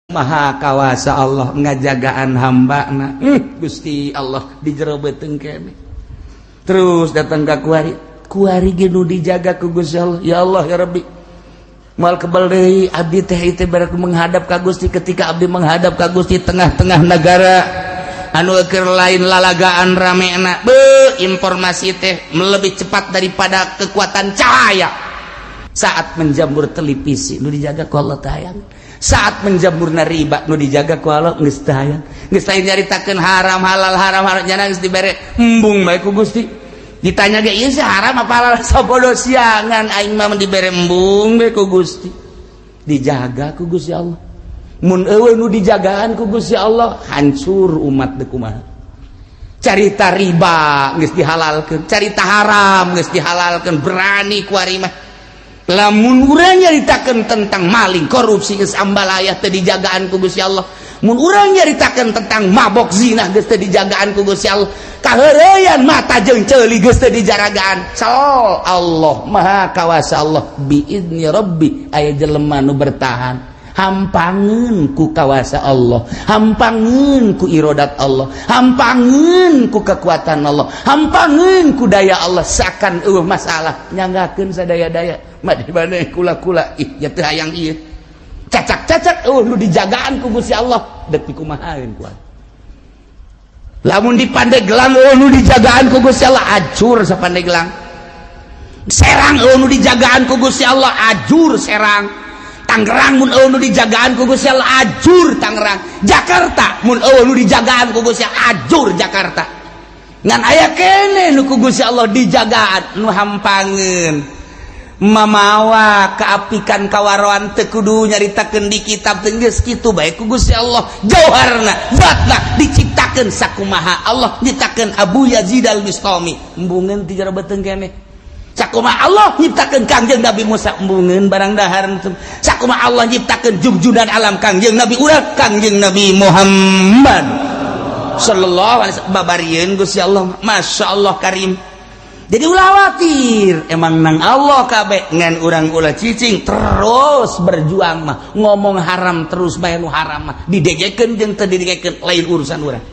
Maha kawasa Allah ngajagaan hamba na. Gusti Allah di jero beuteung kene. Terus datang ka kuari, kuari ge nu dijaga ku Gusti Allah. Ya Allah ya Rabbi, moal kebel deui abdi teh teh baraku menghadap ka Gusti. Ketika abdi menghadap ka Gusti tengah-tengah negara anu keur lain lalagaan ramena, be informasi teh lebih cepat daripada kekuatan cahaya. Saat menjamur televisi, nu dijaga ku Allah tayang. Saat menjamurna riba, nu dijaga ku Allah geus tayang. Geus tayang nyaritakeun haram halal, haram halal, nyana geus dibere embung bae ku Gusti. Ditanya ge, ieu sih haram apa halal? Sabodo siangan, aing mah dibere embung bae ku Gusti. Dijaga ku Gusti Allah. Mun eueuh nu dijagaan ku Gusti Allah, hancur umat. Deuk kumaha carita riba geus dihalalkeun, carita haram geus dihalalkeun, berani ku ari mah. Lamun urang nyaritakeun tentang maling, korupsi, geus ambalaya, teu dijagaan ku Gusti Allah. Mun urang nyaritakeun tentang mabok, zina, geus teu dijagaan ku Gusti Allah. Kaheureuyan mata jeung ceuli geus teu dijaragaan. So Allah Maha Kawasa, Allah biizni Rabbi, aya jelema nu bertahan, hampangeun ku kawasa Allah, hampangeun ku irodat Allah, hampangeun ku kekuatan Allah, hampangeun ku daya Allah, seakan eueuh masalah, nyanggakeun sadaya-daya mah di mana kula-kula ih ya teu hayang ieu cacak-cacak, eueuh nu dijagaan ku Gusti Allah, deuk dikumahaeun kuat. Lamun di Pandeglang eueuh nu dijagaan ku Gusti Allah, acur sa-Pandeglang. Serang eueuh nu dijagaan ku Gusti Allah, ajur Serang. Tangerang mun eueuh nu dijagaan ku Gusti Allah, ajur Tangerang. Jakarta mun eueuh nu dijagaan ku Gusti Allah, ajur Jakarta. Ngan aya kene nu ku Gusti Allah dijagaan, nu hampangeun mamawa keapikan kawaroan, teu kudu nyaritakeun di kitab teh, geus kitu bae ku Gusti Allah. Jauharna, zatna diciptakeun sakumaha Allah nyiptakeun Abu Yazid Al-Bistami, embungeun ti jero beuteung keneh. Sakumaha Allah nyiptakeun Kangjeng Nabi Musa, embungeun barang dahar. Sakumaha Allah nyiptakeun jugjudan alam, Kangjeng Nabi urang, Kangjeng Nabi Muhammad sallallahu alaihi wasallam, babarieun Gusti Allah, Masya Allah Karim. Jadi ulah khawatir, emang nang Allah kabeh, ngan urang ulah cicing, terus berjuang mah. Ngomong haram terus bae, nu haram mah didegekeun jeung teu didegekeun lain urusan urang.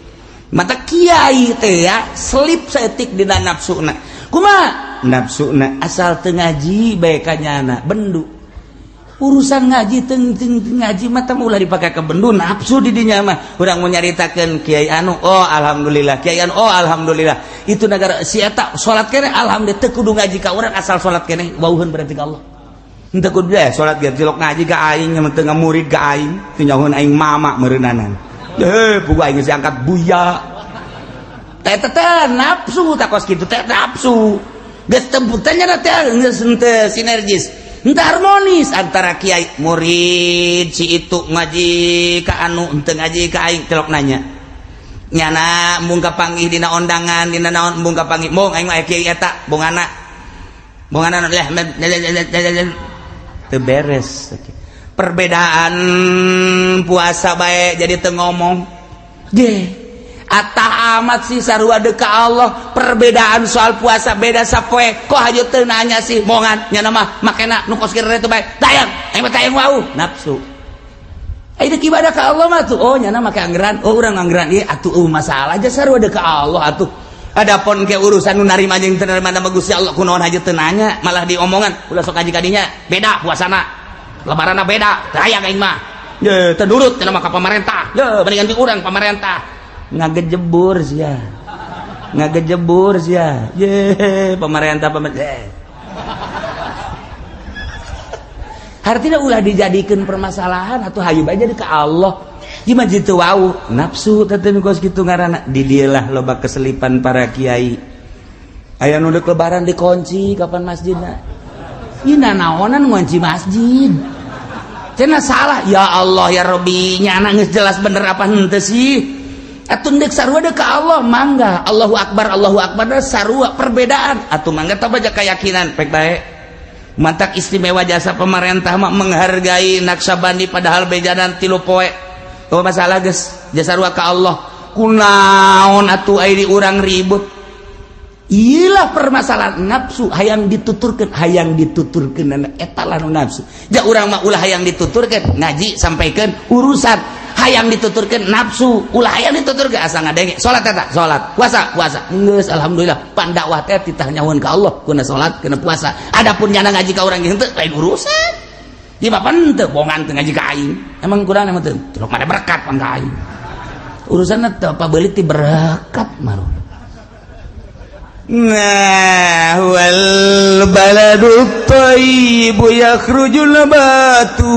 Mata kiai teh ya selip saeutik dina nafsuna. Kumaha nafsuna? Asal teu ngaji bae kanyana bendu. Urusan ngaji teng teng ngaji mah teh ulah dipake ke bendu nafsu. Di dinya mah urang mau nyaritakeun kiai anu, oh alhamdulillah, kiai anu, oh alhamdulillah, itu negara si eta salat keneh, alhamdulillah. Teu kudu ngaji ka urang, asal salat keneh wauheun berarti ka Allah. Henteu kudu deh salat ge cilok ngaji ka aing, teu murid ka aing, teu nyahoeun aing mama meureunnanan. Heh, pugu aing geus diangkat buya. Teh teh nafsu tak kos kitu teh nafsu. Geus teu tanya teh geus henteu sinergis. Henteu harmonis antara kiai murid. Si itu ngaji ka anu, henteu ngaji ka aing, celok nanya. Nyana embung kapanggih dina ondangan, dina naon embung kapanggih. Mong aing mah kiai eta, bongana. Bongana leh teu beres. Perbedaan puasa bae jadi teu ngomong. Ge atah amat sih, sarua deuk ka Allah. Perbedaan soal puasa beda sapoe, kok hajo teu nanya sih, mongan nyana mah makena nu kos kieu itu bae tayang, aing mah tayang wau nafsu. Ai deuk ibadah ka Allah mah tuh, oh nyana make anggeran, oh urang anggeran ieu atuh, eueuh masalah aja, sarua deuk ka Allah atuh. Adapun ke urusan nu narima jeung teu narima nama Gusti Allah, kunaon hajo teu nanya, malah diomongan ulah sok ngaji ka dinya, beda puasana, lebaranna beda, teu hayang aing mah. Ye, teu nurut cenah mah ka pamarentah. Ye, mendingan ti urang pamarentah. Ngagejebur sia, ngagejebur sia. Ye, pemerintah, pemerintah. Artinya ulah dijadikan permasalahan atau hayu bae jadi ke Allah. Gimana jitu wau nafsu teh kos kitu ngaranna. Di dieulah loba keselipan para kiai. Aya nu deuk lebaran dikunci kapan masjidna. Ieu nanaonan ngunci masjid? Cenah salah. Ya Allah ya Rabbi, nyana geus jelas bener apa henteu sih? Atuh deuk sarua deuk ka Allah, mangga Allahu Akbar, Allahu Akbar, sarua perbedaan atuh mangga tah baca keyakinan pek bae. Mantak istimewa jasa pemerintah mah menghargai Naksabandi, padahal bejanan 3 poe. Oh masalah geus jasa sarua ka Allah, kunaon atuh ai di urang ribut? Iyalah, permasalahan nafsu, hayang dituturkan, hayang dituturkan, eta lah nu nafsu. Ja urang mah ulah hayang dituturkan, ngaji sampaikan urusan hayang dituturkan nafsu, ulah hayang dituturkan, asa ngadenge salat eta, salat, puasa, puasa. Geus, alhamdulillah, pan dakwah teh titah nyahoan ka Allah kuna salat, kuna puasa. Adapun nyana ngaji ka urang henteu, lain urusan. Di bapak henteu bongan teu ngaji ka aing. Emang kurang, emang teu. Terus mana berkat pan ka aing. Urusan teu apa beulit ti berkat maru. Nah, wal baladu thayyibu yakhruju nabatu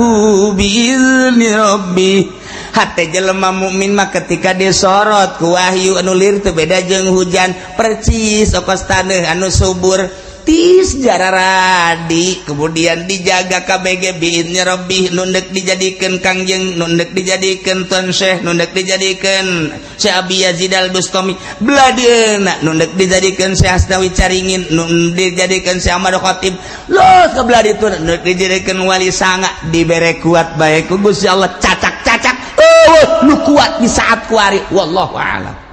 biizni rabbi. Hate jelema mukmin mah ketika disorot ku wahyu anu lir teu beda jeung hujan, percis okos taneuh anu subur, tis jararadi, kemudian dijaga KBG biizni rabbi. Nu ndek dijadikeun Kangjeng, nu ndek dijadikeun Tuan Syekh, nu ndek dijadikeun Syekh Abi Yazid Al Bustami beladeuna, nu ndek dijadikeun Syekh Asnawi Caringin, nu dijadikeun Syekh Ahmad Khatib los ke belah ditu, nu ndek dijadikeun Wali Sanga, dibere kuat bae ku Gusti Allah, cacak-cacak eueuh nu kuat di saat kuari, wallahu a'lam.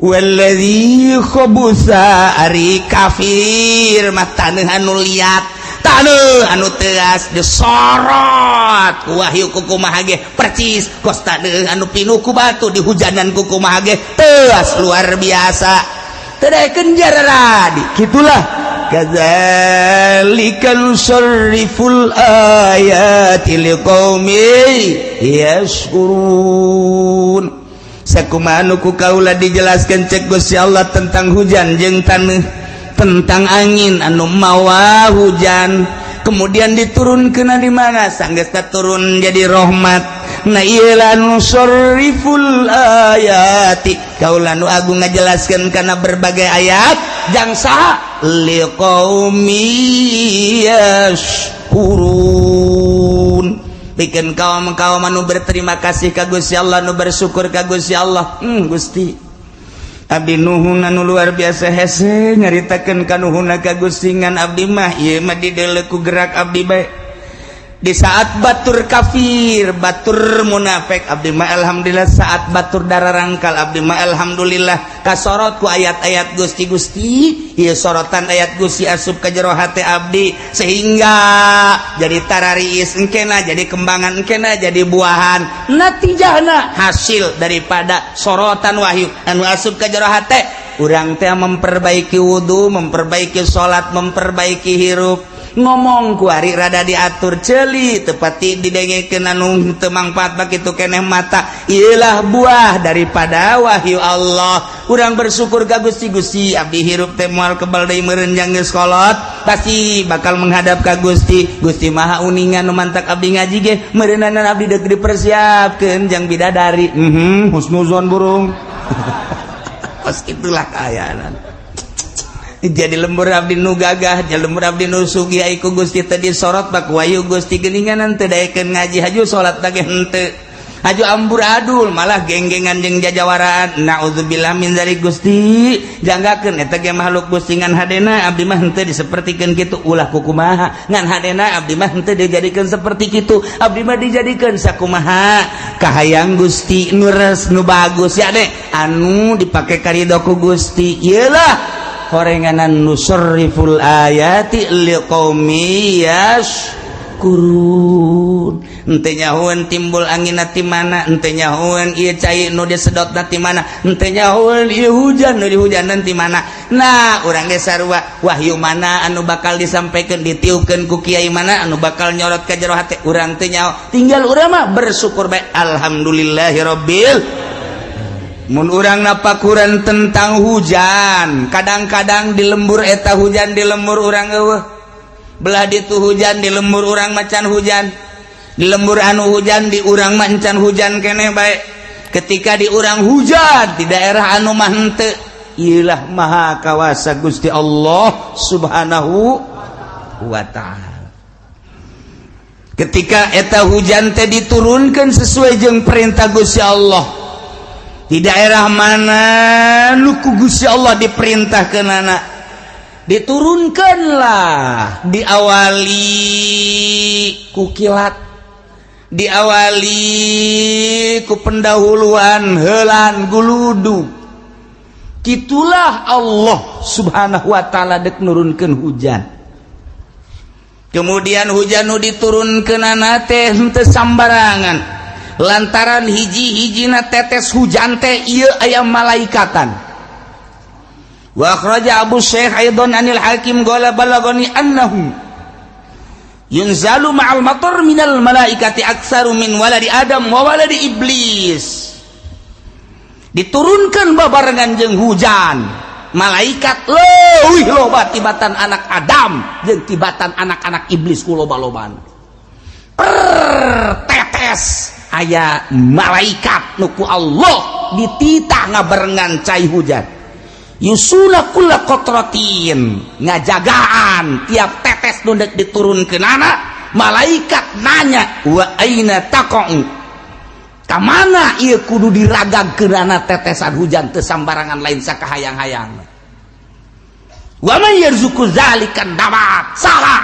Walladzi khabusa, ari kafir mah taneuh anu liat, taneuh anu teas, disorot ku wahyu kukumaha ge percis kos taneuh anu pinuh ku batu, dihujanan kukumaha ge teas luar biasa, teu daekeun jararadi. Gitulah, kadzalika nusarriful ayati liqaumin yashkurun. Sakumaha nu ku kaula dijelaskan cek Gusti Allah tentang hujan jeung taneuh, tentang angin anu mawa hujan, kemudian diturunkeun di mana sanggeus turun jadi rahmat. Nah, ieu nusarriful ayati, kaula nu agung ngajelaskeun kana berbagai ayat jang saha? Liqaumi yashkurun, bikin kaum kaum anu berterima kasih ka Gusti Allah, nu bersyukur ka Gusti Allah. Gusti, abdi nuhun anu luar biasa, hese nyaritakeun kanuhunna ka Gusti, ngan abdi mah ieu mah dideuleu ku gerak abdi bae. Di saat batur kafir, batur munafik, abdi mah alhamdulillah. Saat batur darah rangkal, abdi mah alhamdulillah kasorot ku ayat-ayat Gusti. Gusti, ieu sorotan ayat Gusti asup ka jero hate abdi sehingga jadi tarariis engkena, jadi kembangan engkena, jadi buahan, natijahna hasil daripada sorotan wahyu anu asup ka jero hate urang teh memperbaiki wudhu, memperbaiki salat, memperbaiki hirup, ngomong kuari rada diatur, celi tepati didengekeun anu teu mangfaat bakitu keneh mata. Iyalah buah daripada wahyu Allah. Urang bersyukur ka Gusti. Gusti, abdi hirup teh moal kebal deui meureun, jang geus kolot pasti bakal menghadap ka Gusti. Gusti Maha uningan, nu mantak abdi ngaji ge meureunanan abdi deuk dipersiapkeun jang bidadari. Husnuzon burung. Pas itulah kaayaan. Jadi lembur abdi nu gagah, jadi lembur abdi nu sugih ai ku Gusti teh disorot bak wahyu Gusti geuningan teu daekeun ngaji, haju salat lagi henteu, haju amburadul, malah genggengan jeung jajawaraan. Naudzubillah min dzalik. Gusti, janggakeun eta ge makhluk Gusti, ngan hadena abdi mah henteu disepertikeun kitu, ulah kukumaha, ngan hadena abdi mah henteu dijadikeun seperti kitu. Abdi mah dijadikeun sakumaha kahayang Gusti, nu res, nu bagus ya deh, anu dipake karido ku Gusti. Iyalah horenganan nusarriful ayati liqaumi yashkurun. Henteu nyahoeun timbul angin ti mana, henteu nyahoeun ieu cai nu disedot ti mana, henteu nyahoeun ieu hujan nu dihujanan ti mana. Nah, urang ge sarua, wahyu mana anu bakal disampaikan, ditiupkeun ku kiai mana anu bakal nyorot ka jero hate urang teu nyaho. Tinggal urang mah bersyukur bae, alhamdulillahirabbil. Mun urang napakuran tentang hujan, kadang-kadang di lembur eta hujan, di lembur urang eueuh, belah ditu hujan, di lembur urang macan hujan, di lembur anu hujan, di urang macan hujan keneh bae. Ketika di urang hujan, di daerah anu mah henteu. Iyalah maha kawasa Gusti Allah Subhanahu wa Ta'ala. Ketika eta hujan teh diturunkan sesuai jeung perintah Gusti Allah, di daerah mana nu ku Gusti Allah diperintahkeun anak diturunkanlah, diawali ku kilat, diawali ku pendahuluan helan guludu. Kitulah Allah Subhanahu wa ta'ala dek nurunkeun hujan. Kemudian hujan nu diturunkeunana teh henteu sambarangan, lantaran hiji-hijina tetes hujan teh ieu aya malaikatan. Wa akhraja Abu Syekh aidan anil Hakim qala balagani annahu yunzalu ma'al matar minal malaikati aktsaru min waladi Adam wa waladi Iblis. Diturunkan babarengan jeung hujan malaikat leuwih loba tibatan anak Adam jeung tibatan anak-anak iblis ku loba-lobaan. Per tetes aya malaikat nu ku Allah dititah ngabarengan cai hujan. Yusuna kulla qatratin, ngajagaan tiap tetes nu deuk diturunkeunana. Malaikat nanya, wa aina taqa'u, ka mana ieu kudu diragagkeunana tetesan hujan teu sambarangan, lain sakahayang-hayang. Wa man yarzuqu zalikan nabat, saha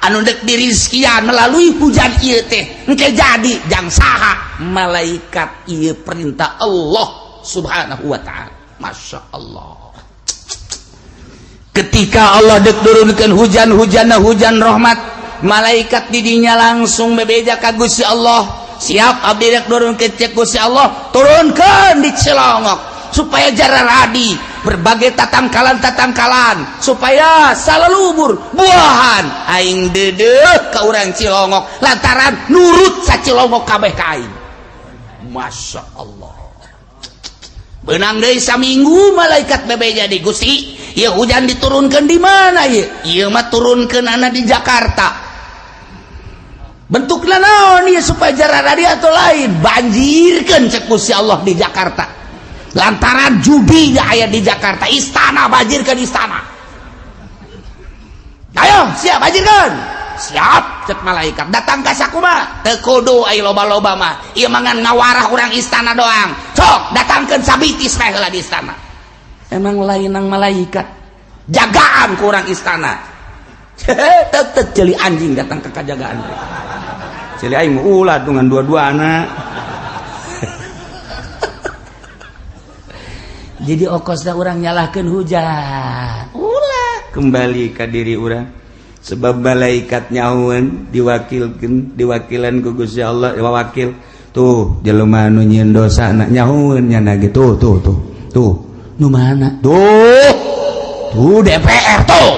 anu deuk dirizkian melalui hujan ieu teh engke jadi jang saha? Malaikat ieu perintah Allah Subhanahu wa ta'ala. Masya Allah, ketika Allah dek turunkan hujan, hujan hujan rahmat, malaikat didinya langsung bebeja ka Gusti Allah, siap abdi dek turunkeun. Cek Gusti Allah, turunkan di Cilongok supaya jararadi berbagai tatangkalan-tatangkalan, supaya salalubur buahan. Aing deudeuh ka urang Cilongok lantaran nurut sa Cilongok kabeh ka aing. Masya Allah, benang deui saminggu malaikat bebeja di Gusti, ya hujan diturunkan di mana ya? Ieu mah turunkeunana di Jakarta. Bentukna naon ieu supaya jararadi atau lain? Banjirkeun cek Gusti Allah di Jakarta lantaran judi aya di Jakarta. Istana, banjirkeun istana. Ayo siap, banjirkeun. Siap cek malaikat. Datang ka sakumaha? Teu kudu aya loba-loba mah, ieu mah ngan ngawarah urang istana doang. Sok datangkeun sabitis bae heula di istana. Emang lain nang malaikat jagaan ku urang istana. Tetep jeli anjing datang ke kajagaan, jeli aing ulah dengan dua-duana. Jadi okosna urang nyalahkeun hujan, ulah, kembali ka diri urang, sebab malaikat nyahueun diwakilkeun, diwakilan ku Gusti Allah, wakil tuh jelema nu nyieun dosa na nyahueun nya ge tuh tuh tuh tuh nu mana tuh tuh DPR tuh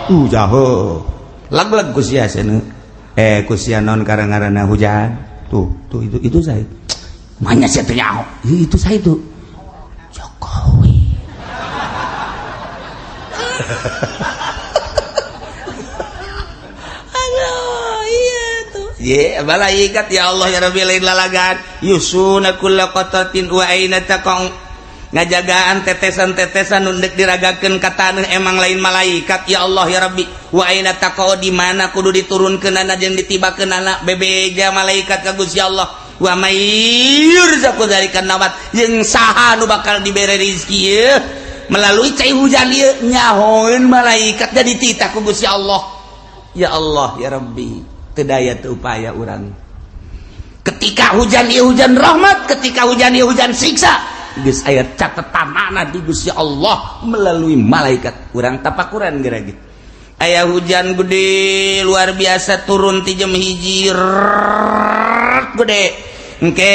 tuh jaho lag-lag ku sia cenah ku sia naon karang-ngaranna hujan tuh tuh itu saya mana sia teh nyaho itu saya itu Jokowi. Aduh, iya tuh. Ye, malaikat ya Allah ya Rabbi lain lalagan. Yusuna kulla qatatin wa aina taqau. Ngajagaan tetesan-tetesan nu deuk diragakeun ka taneuh, emang lain malaikat ya Allah ya Rabbi. Wa aina taqau, di mana kudu diturunkeunana jeung ditibakeunana, bebeja malaikat ka Gusti Allah. Wa may yurzaqu dzalikan nabat, jeung saha nu bakal dibere rezeki ieu melalui cai hujan ieu? Nyahoeun malaikat, jadi titah ku Gusti Allah. Ya Allah ya Rabbi, teu daya teu upaya urang. Ketika hujan ieu hujan rahmat, ketika hujan ieu hujan siksa, geus aya catetanana di Gusti Allah melalui malaikat. Urang tapakuran geura ge aya hujan gede luar biasa turun ti jam 1 gede, engke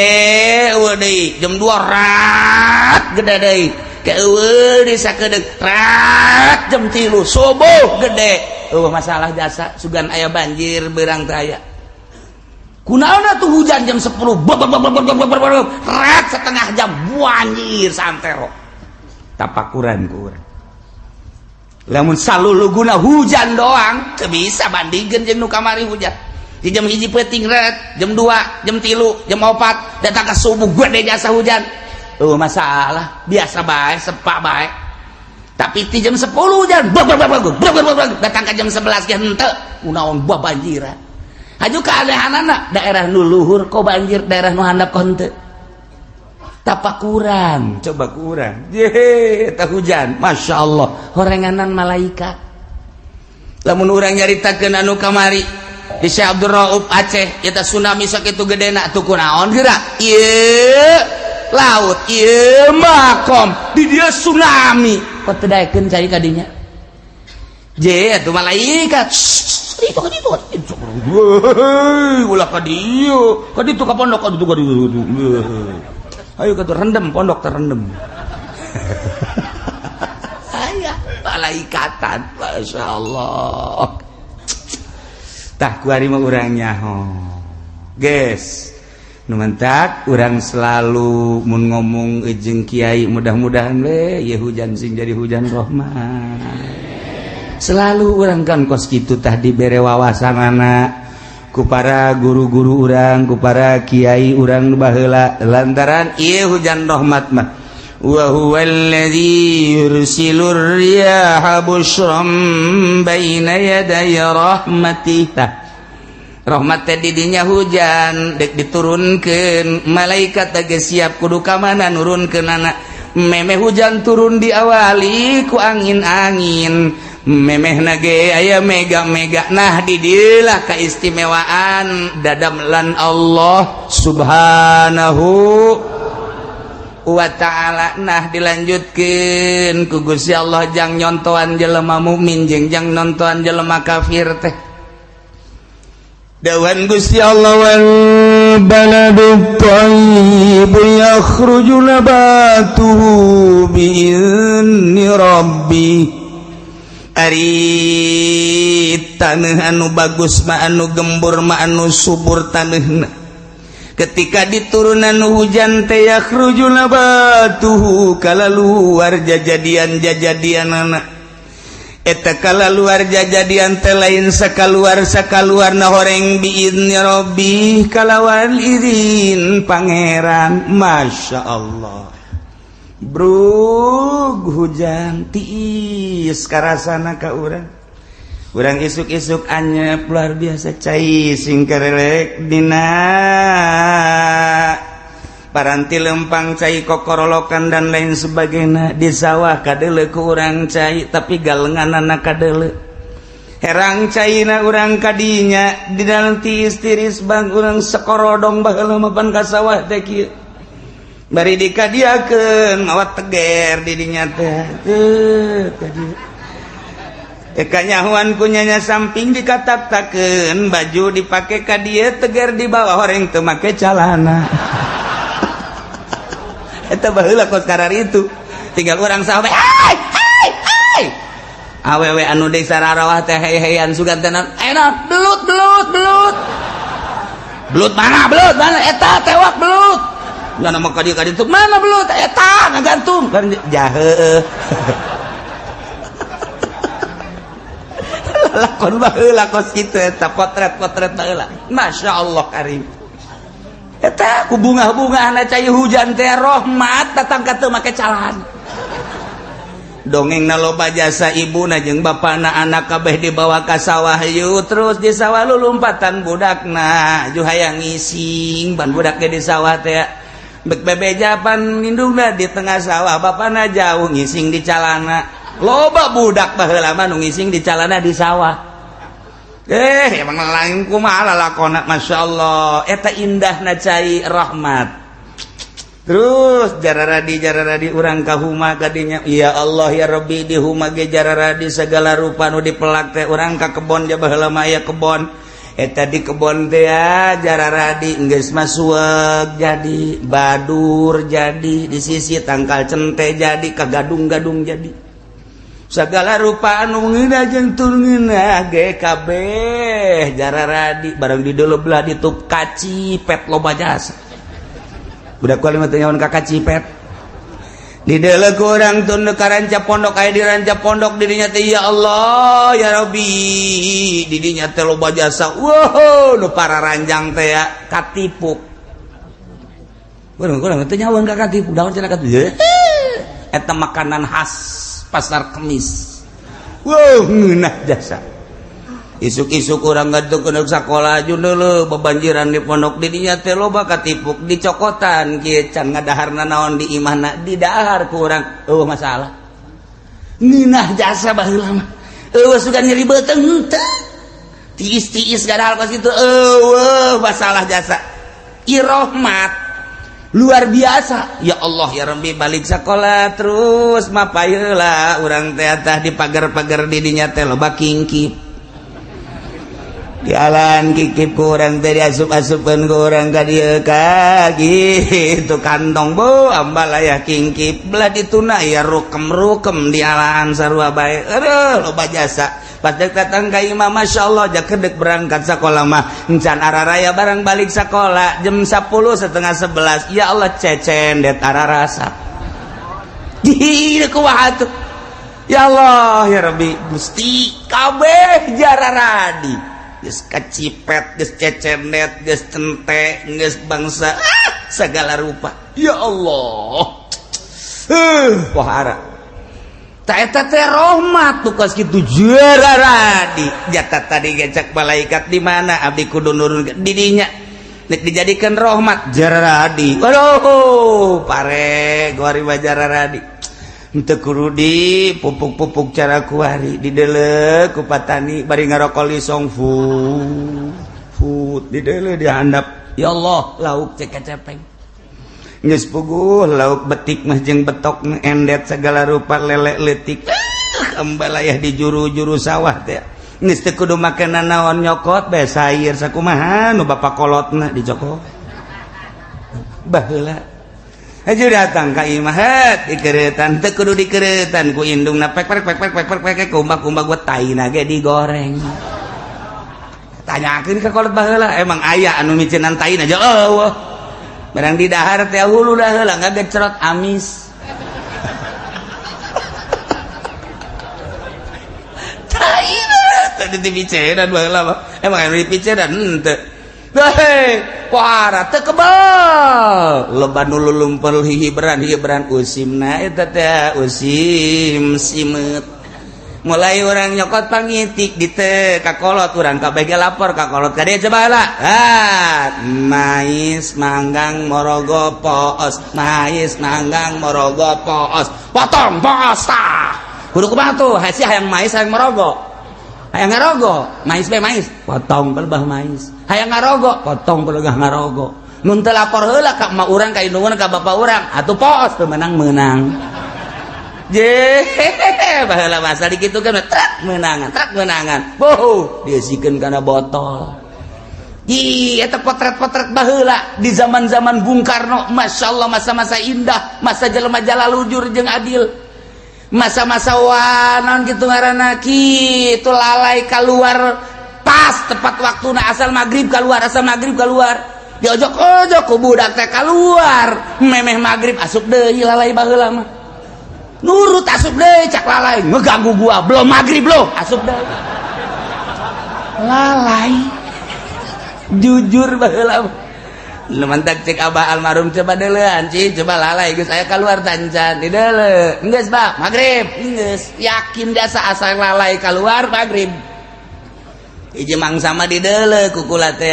eueuh deui jam 2 rat gede deui, ke eueuh deui sakedeung rat jam 3 subuh gede. Eueuh masalah jasa sugan aya banjir beurang teh aya. Kunaon atuh hujan jam 10 rat setengah jam banjir santero. Tapakuran ku urang. Lamun saluluguna hujan doang teu bisa bandingkeun jeung nu kamari hujan di jam 1 peuting ret, jam 2, jam 3, jam 4 datang ke subuh gede jasa hujan. Oh masalah biasa bae, sepak bae. Tapi di jam 10 hujan datang ke jam 11 ge henteu kunaon buah banjiran. Haju keanehanana daerah nu luhur kok banjir, daerah nu handap kok henteu. Tapakuran coba kurang ye eta hujan Masya Allah horenganan malaikat. Lamun urang nyaritakeun anu kamari di Syekh Abdul Rauf Aceh eta tsunami sakitu gedena tuh kunaon geura ieu Laut ieu makom di dieu tsunami. Kok teu daekeun cai kadinya? Je atuh malaikat itu ka ditu, ulah ka dieu, ka ditu, ka pondok, ka ditu, ka ditu. Ayo ka rendem pondok, terendem. Aya malaikatan, Masya Allah. Tah, kuari mah urang nyaho, guys. Nu mantak urang selalu mun ngomong jeung kiai, mudah-mudahan we ya hujan sing jadi hujan rahmat. Selalu urang kan kos kitu tah, dibere wawasanana ku para guru-guru urang, ku para kiai urang baheula, lantaran ieu hujan rahmat mah wa huwa alladzi yursilur riyaha busyran baina yaday rahmatih. Tah, rahmat teh didinya hujan dek diturunkeun, malaikat teh siap kudu ka mana nurunkeunana. Memeh hujan turun diawali ku angin-angin, memeh nage aya mega-mega. Nah, didilah keistimewaan dadamlan Allah Subhanahu wa ta'ala. Nah, dilanjutkan ku Gusti Allah jang nyontoan jelema mukmin jeung jang nontoan jelema kafir teh. Dawan Gusti Allah wal baladu thayyib yakhruju nabatuhu bi'izni rabbi. Ari tanah anu bagus mah, anu gembur mah, anu subur tanahna, ketika diturunan hujan teh yakhruju nabatuhu, kala luar jajadian jajadian anak eta, kala luar jajadian teh lain sakaluar sakaluar na horeng, biizni rabbi, kalawan izin Pangeran. Masya Allah, brug hujan tiis karasana ka urang. Urang isuk-isuk anyep luar biasa, cai sing kerelek dina paranti lempang, cai kokorolokan dan lain sebagainya. Di sawah kadele ku urang cai, tapi galengan anak kadele herang caina urang kadinya di dalam tiis tiris bang. Urang sekorodong baheula mapan ka sawah teh kieu, bari dikadiakeun mawa teger di dinya teh. Teu kadieu kanyahuan kunyanya samping dikatak-takeun, baju dipake ka dieu, teger di bawah, horeng teu make calana. Eta baheula kos karar itu. Tinggal urang sawah, hai hai hai, awewe anu desa rarawah teh hey-heyan sugan teh, enak belut, belut, belut, belut mana, belut mana, eta tewak belut. Mana mau ka dieu, ka ditu, mana belut eta ngagantung kan jahe. Lakon baheula kos kitu eta, potret-potret baheula. Masya Allah karim. Eta ku bunga-bunga cai hujan teh rahmat datang ka teu make calana. Dongeng na loba jasa ibuna jeung bapana, anak kabeh dibawa ka sawah yuk. Terus di sawah lulumpatan budakna ju hayang ngising, ban budak ge di sawah teh bek bebejapan indungna di tengah sawah, bapana jauh ngising di calana. Loba budak baheula mah nu ngising di calana di sawah. Emang lain kumaha lalakona. Masya Allah, eta indahna cai rahmat. Terus jararadi jararadi urang ka huma kadinya, ya Allah ya Rabbi, di huma ge jararadi segala rupa nu dipelak teh. Urang ka kebon ja baheula mah aya kebon eta, di kebon teh ya jararadi geus masuek jadi badur, jadi di sisi tangkal cente jadi kagadung-gadung, jadi segala rupa anu ngeunah jeung teu ngeunah ge kabeh jararadi. Barang di deuleu belah ditup kacipet loba jasa. Budak kuali mah teu nyawan ka kacipet. Di deuleu ku urang tun ka ranca pondok, aya di ranca pondok dirinya teh, ya Allah ya Rabbi, di dinya teh loba jasa. Wow, nu para ranjang teh ya katipuk. Urang kurang teu nyawan ka katipuk, daun cenah katipuk eta makanan khas Pasar Kemis. Wow, ngeunah jasa. Isuk-isuk urang gantung ke sekolah dulu bebanjiran di pondok didinya teh loba katipuk, dicokotan kieu can ngadaharna naon di imahna, didahar ku urang eueuh masalah. Ngeunah jasa baheula mah, eueuh sugan nyeri beuteung henteu, tiis-tiis gadahal kos kitu eueuh masalah jasa. Irohmat. Luar biasa. Ya Allah ya Rabbi, balik sekolah terus mapayeula urang teh tah di pagar-pagar didinya teh loba kingkip. Jalan kikip ku urang teh diasup-asupkeun ku urang ka dieu ka gitu kantong bu ambalaya kingkip belah dituna ya rukem-rukem di alaan sarua bae. Aduh, loba jasa. Pas dek datang ka imah, Masya Allah, jakedek berangkat sekolah mah encan araraya, barang balik sekolah jam 10 setengah 11, ya Allah, cecendet ararasa di kumaha tuh. Ya Allah ya Rabbi, Gusti, kabeh jararadi, geus kacipet, geus cecendet, geus cente, geus bangsa segala rupa. Ya Allah, wahara tak eta teh rahmat tuh kos kitu jararadi. Jatah tadi gecak malaikat di mana abdi kudu nurun didinya nek dijadikan rahmat jararadi. Waduh, pare kuari mah jararadi. Henteu kudu di pupuk-pupuk cara kuari dideuleu ku patani bari ngarokok lisong fu fut dideuleu dihandap. Ya Allah, lauk cek cepeng geus puguh lauk betik mah jeung betok endet segala rupa, lele leutik ambalayah di juru-juru sawah teh. Geus teu kudu makanan naon, nyokot bae sayur sakumaha nu bapak kolotna dicokot. Baheula aja datang ka imah het dikeretan, teu kudu dikeretan ku indungna, pek pek pek pek pek pek pek kumbak-kumbak gua taina ge digoreng. Tanyakeun ka kolot baheula, emang aya anu micenan taina aja? Eueuh, barang di dahar teh hulu dah heula ngagecerot amis taina tadi dipicenan baheula mah. Emang anu dipicenan henteu? Hei, kuara teu kebal. Loba nu lulumpel hibran hibran usimna eta teh usim simeut. Mulai orang nyokot pangitik di teh kakolot urang kabeh ge lapor kakolot ka dieu, coba lah. Ah, mais manggang morogo poos, mais manggang morogo poos. Potong poos tah. Kudu kumaha tuh? Hasi hayang mais hayang morogo. Hayang ngarogo, mais be mais, potong pelebah mais. Hayang ngarogo, potong pelebah ngarogo. Mun teu lapor heula ka emak urang, ka indung urang, ka bapak urang, atuh poos teu menang menang. Je, baheula masa dikitu kan truk menangan, truk menangan. Boh, diisikeun kana botol. Ih, eta potret-potret baheula di zaman-zaman Bung Karno, Masya Allah, masa-masa indah, masa jelema jalalujur jeung adil. Masa-masa wanon gitu ngaranna kitu lalai keluar pas tepat waktuna, asal maghrib keluar, asal maghrib keluar. Diojok-ojok ku budak teh keluar, memeh maghrib asup deui lalai baheula mah. Nurut asup deui, cak lalai ngeganggu gua, belum maghrib loh, asup deui. Lalai jujur baheula mah. Lu mantak cek abah almarhum, coba deulean ci, coba lalai geus aya keluar tancan di deuleu geus bah maghrib geus yakin jasa asal lalai keluar maghrib. Hiji mangsa mah di deuleu kukula teh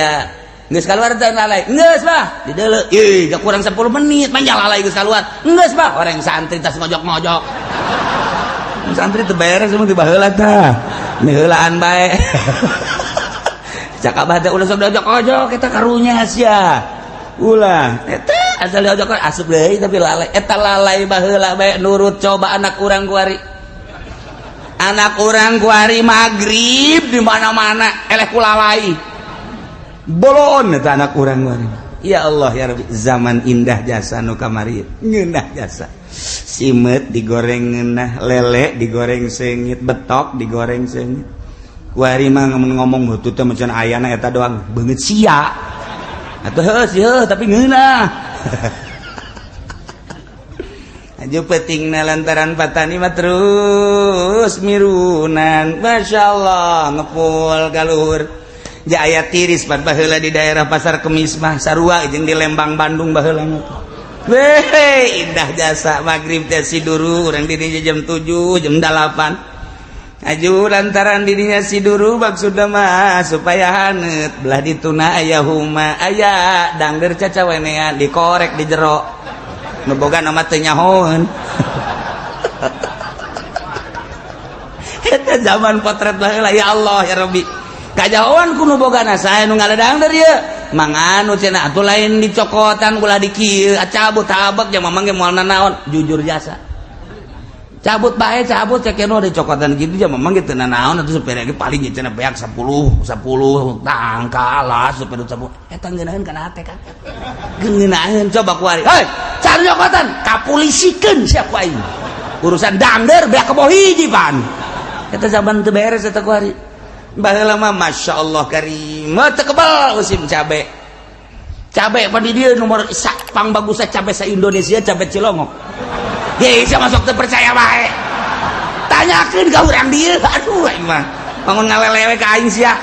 geus keluar tan lalai geus bah di deuleu ih kurang 10 menit manja lalai geus keluar geus bah. Orang santri tas ngojok-ngojok, santri teu beres emang di baheula tah miheulaan bae. Cak abah teh ulah sok diojok-ojok eta karunya sia ulah eta asal diojok asup deui tapi lalai eta lalai baheula bae nurut. Coba anak urang kuari, anak urang kuari maghrib di mana-mana eleh ku lalai bolon eta anak urang kuari. Ya Allah ya Rabbi, zaman indah jasa nu kamari ngeunah jasa. Simeut digoreng ngeunah, lele digoreng seungit, betok digoreng seungit. Kuari mah ngomong heutu teh macan ayana eta doang beungeut sia atuh heuh sih heuh tapi ngeunah. Aju pentingna lantaran patani mah terus mirunan, Masya Allah, ngepul kaluhur. Jaya tiris pan baheula di daerah Pasar Kemis mah sarua jeung di Lembang Bandung baheula mah. Weh, indah jasa maghrib teh siduru urang didinya jam 7 jam 8. Aju lantaran dirinya siduru maksudna mah supaya haneut belah dituna aya huma aya dangder cacawenean dikorek di jero nu boga nama teu nyahoeun. Eta zaman potret baheula ya Allah ya Rabbi. Kajahoan ku nu bogana sae nu ngaledangder ieu Manganu cenah atuh lain dicokotan ulah dikieu cabut tabek ja mamang ge moal nanaon jujur jasa. Cabut bae cabut cek eno dicokotan gitu ja mamang ge teu nanaon atuh supir ge paling ge cenah beak 10 10 tangkal lah supir 10 eta ngeunaheun kana hate kan. Ngeunaheun coba kuari. Hei, cari cokotan kapulisikeun sia ku aing. Urusan dangder beak kebo hiji pan. Eta zaman teu beres eta kuari. Baheula mah Masya Allah karim teu kebal musim cabe. Cabe pa di dieu nomor pang bagusna cabe sa Indonesia cabe Cilongok. Ye sia masuk teu percaya bae. Tanyakeun ka urang dieu aduh aing mah. Bangun ngalelewe ka aing sia.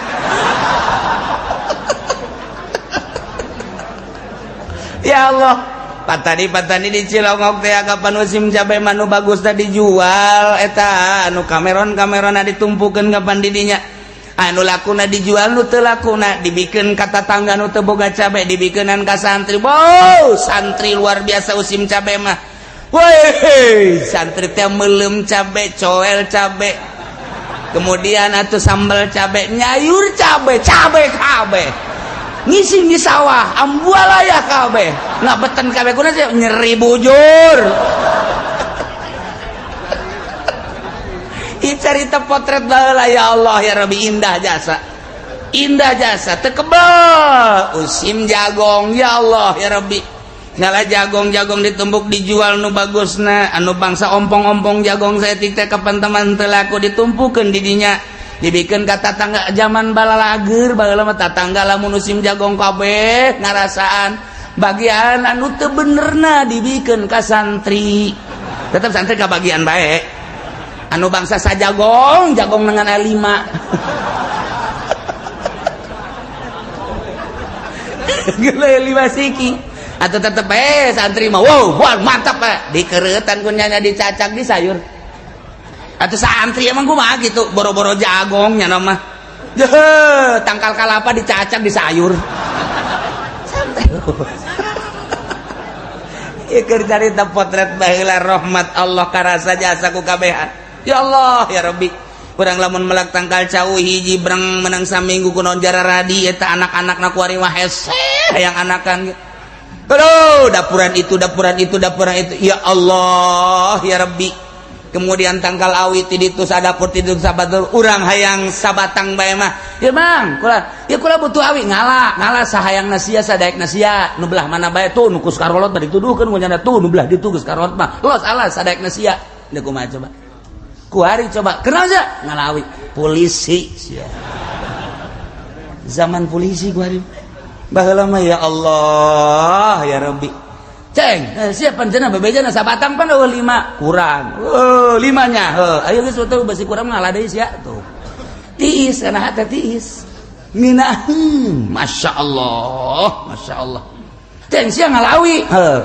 Ya Allah, patani-patani di Cilongok teh kapan musim cabe manu bagus tadi dijual eta anu kameron-kamerona ditumpukeun kapan di dinya. Anu lakuna dijual nu teu lakuna dibikeun ka tatangga nu teu boga cabe dibikeunan ka santri. Wow, santri luar biasa musim cabe mah. Woi, santri teh meuleum cabe, coel cabe. Kemudian atuh sambal cabe, nyayur cabe, cabe kabeh. Ngising di sawah, ambualaya kabeh. Ngabeten kabeh kuna sih nyeri bujur. Cerita potret baheula ya Allah ya Rabbi indah jasa. Indah jasa teu kebel usim jagong ya Allah ya Rabbi. Ngala jagong-jagong ditumbuk dijual nu bagusna anu bangsa ompong-ompong jagong saeutik teh kapan teman teu laku ditumpukeun di dinya. Dibikeun ka tatangga zaman balalager baheula mah tatangga lamun musim jagong kabeh ngarasaan bagian anu teu benerna dibikeun ka santri. Tetep santri ka bagian bae. Anu bangsa sajagong jagong dengan A5 gila 5 siki atau tetep santri mah wow wah mantap pak dikeretan kunyanya dicacak di sayur atau santri emang kumaha gitu boro-boro jagong nya mah jeh tangkal kalapa dicacak di sayur santai. Ieu keur carita potret baheula rahmat Allah karasa jasa ku kabehan. Ya Allah ya Rabbi urang lamun melak tangkal cau hiji breng menang saminggu kunaon jararadi eta anak-anakna kuari mah hese hayang anakan. Aduh dapuran itu dapuran itu dapuran itu ya Allah ya Rabbi. Kemudian tangkal awi ti ditu sadapur ti ditu sabatur urang hayang sabatang bae mah. Ya Bang, kula ya kula butuh awi ngala, ngala sahayangna sia sadaekna sia nu belah mana bae tuh nu kus karolot bari dituduhkeun ku nyana tuh nu belah ditu geus karolot mah. Los alas sadaekna sia. Deuk kumaha coba. Kuari coba kenal aja ngalawi polisi sia. Zaman polisi kuari baheula mah ya Allah ya Rabbi ceng siapa cenah bebejana sabatang pan eueuh 5 kurang eueuh 5 nya heuh ayo geus teu besi kurang ngalah deui sia tuh tiis kana hate tiis ngeunaheun masyaallah masyaallah ceng sia ngalawi heuh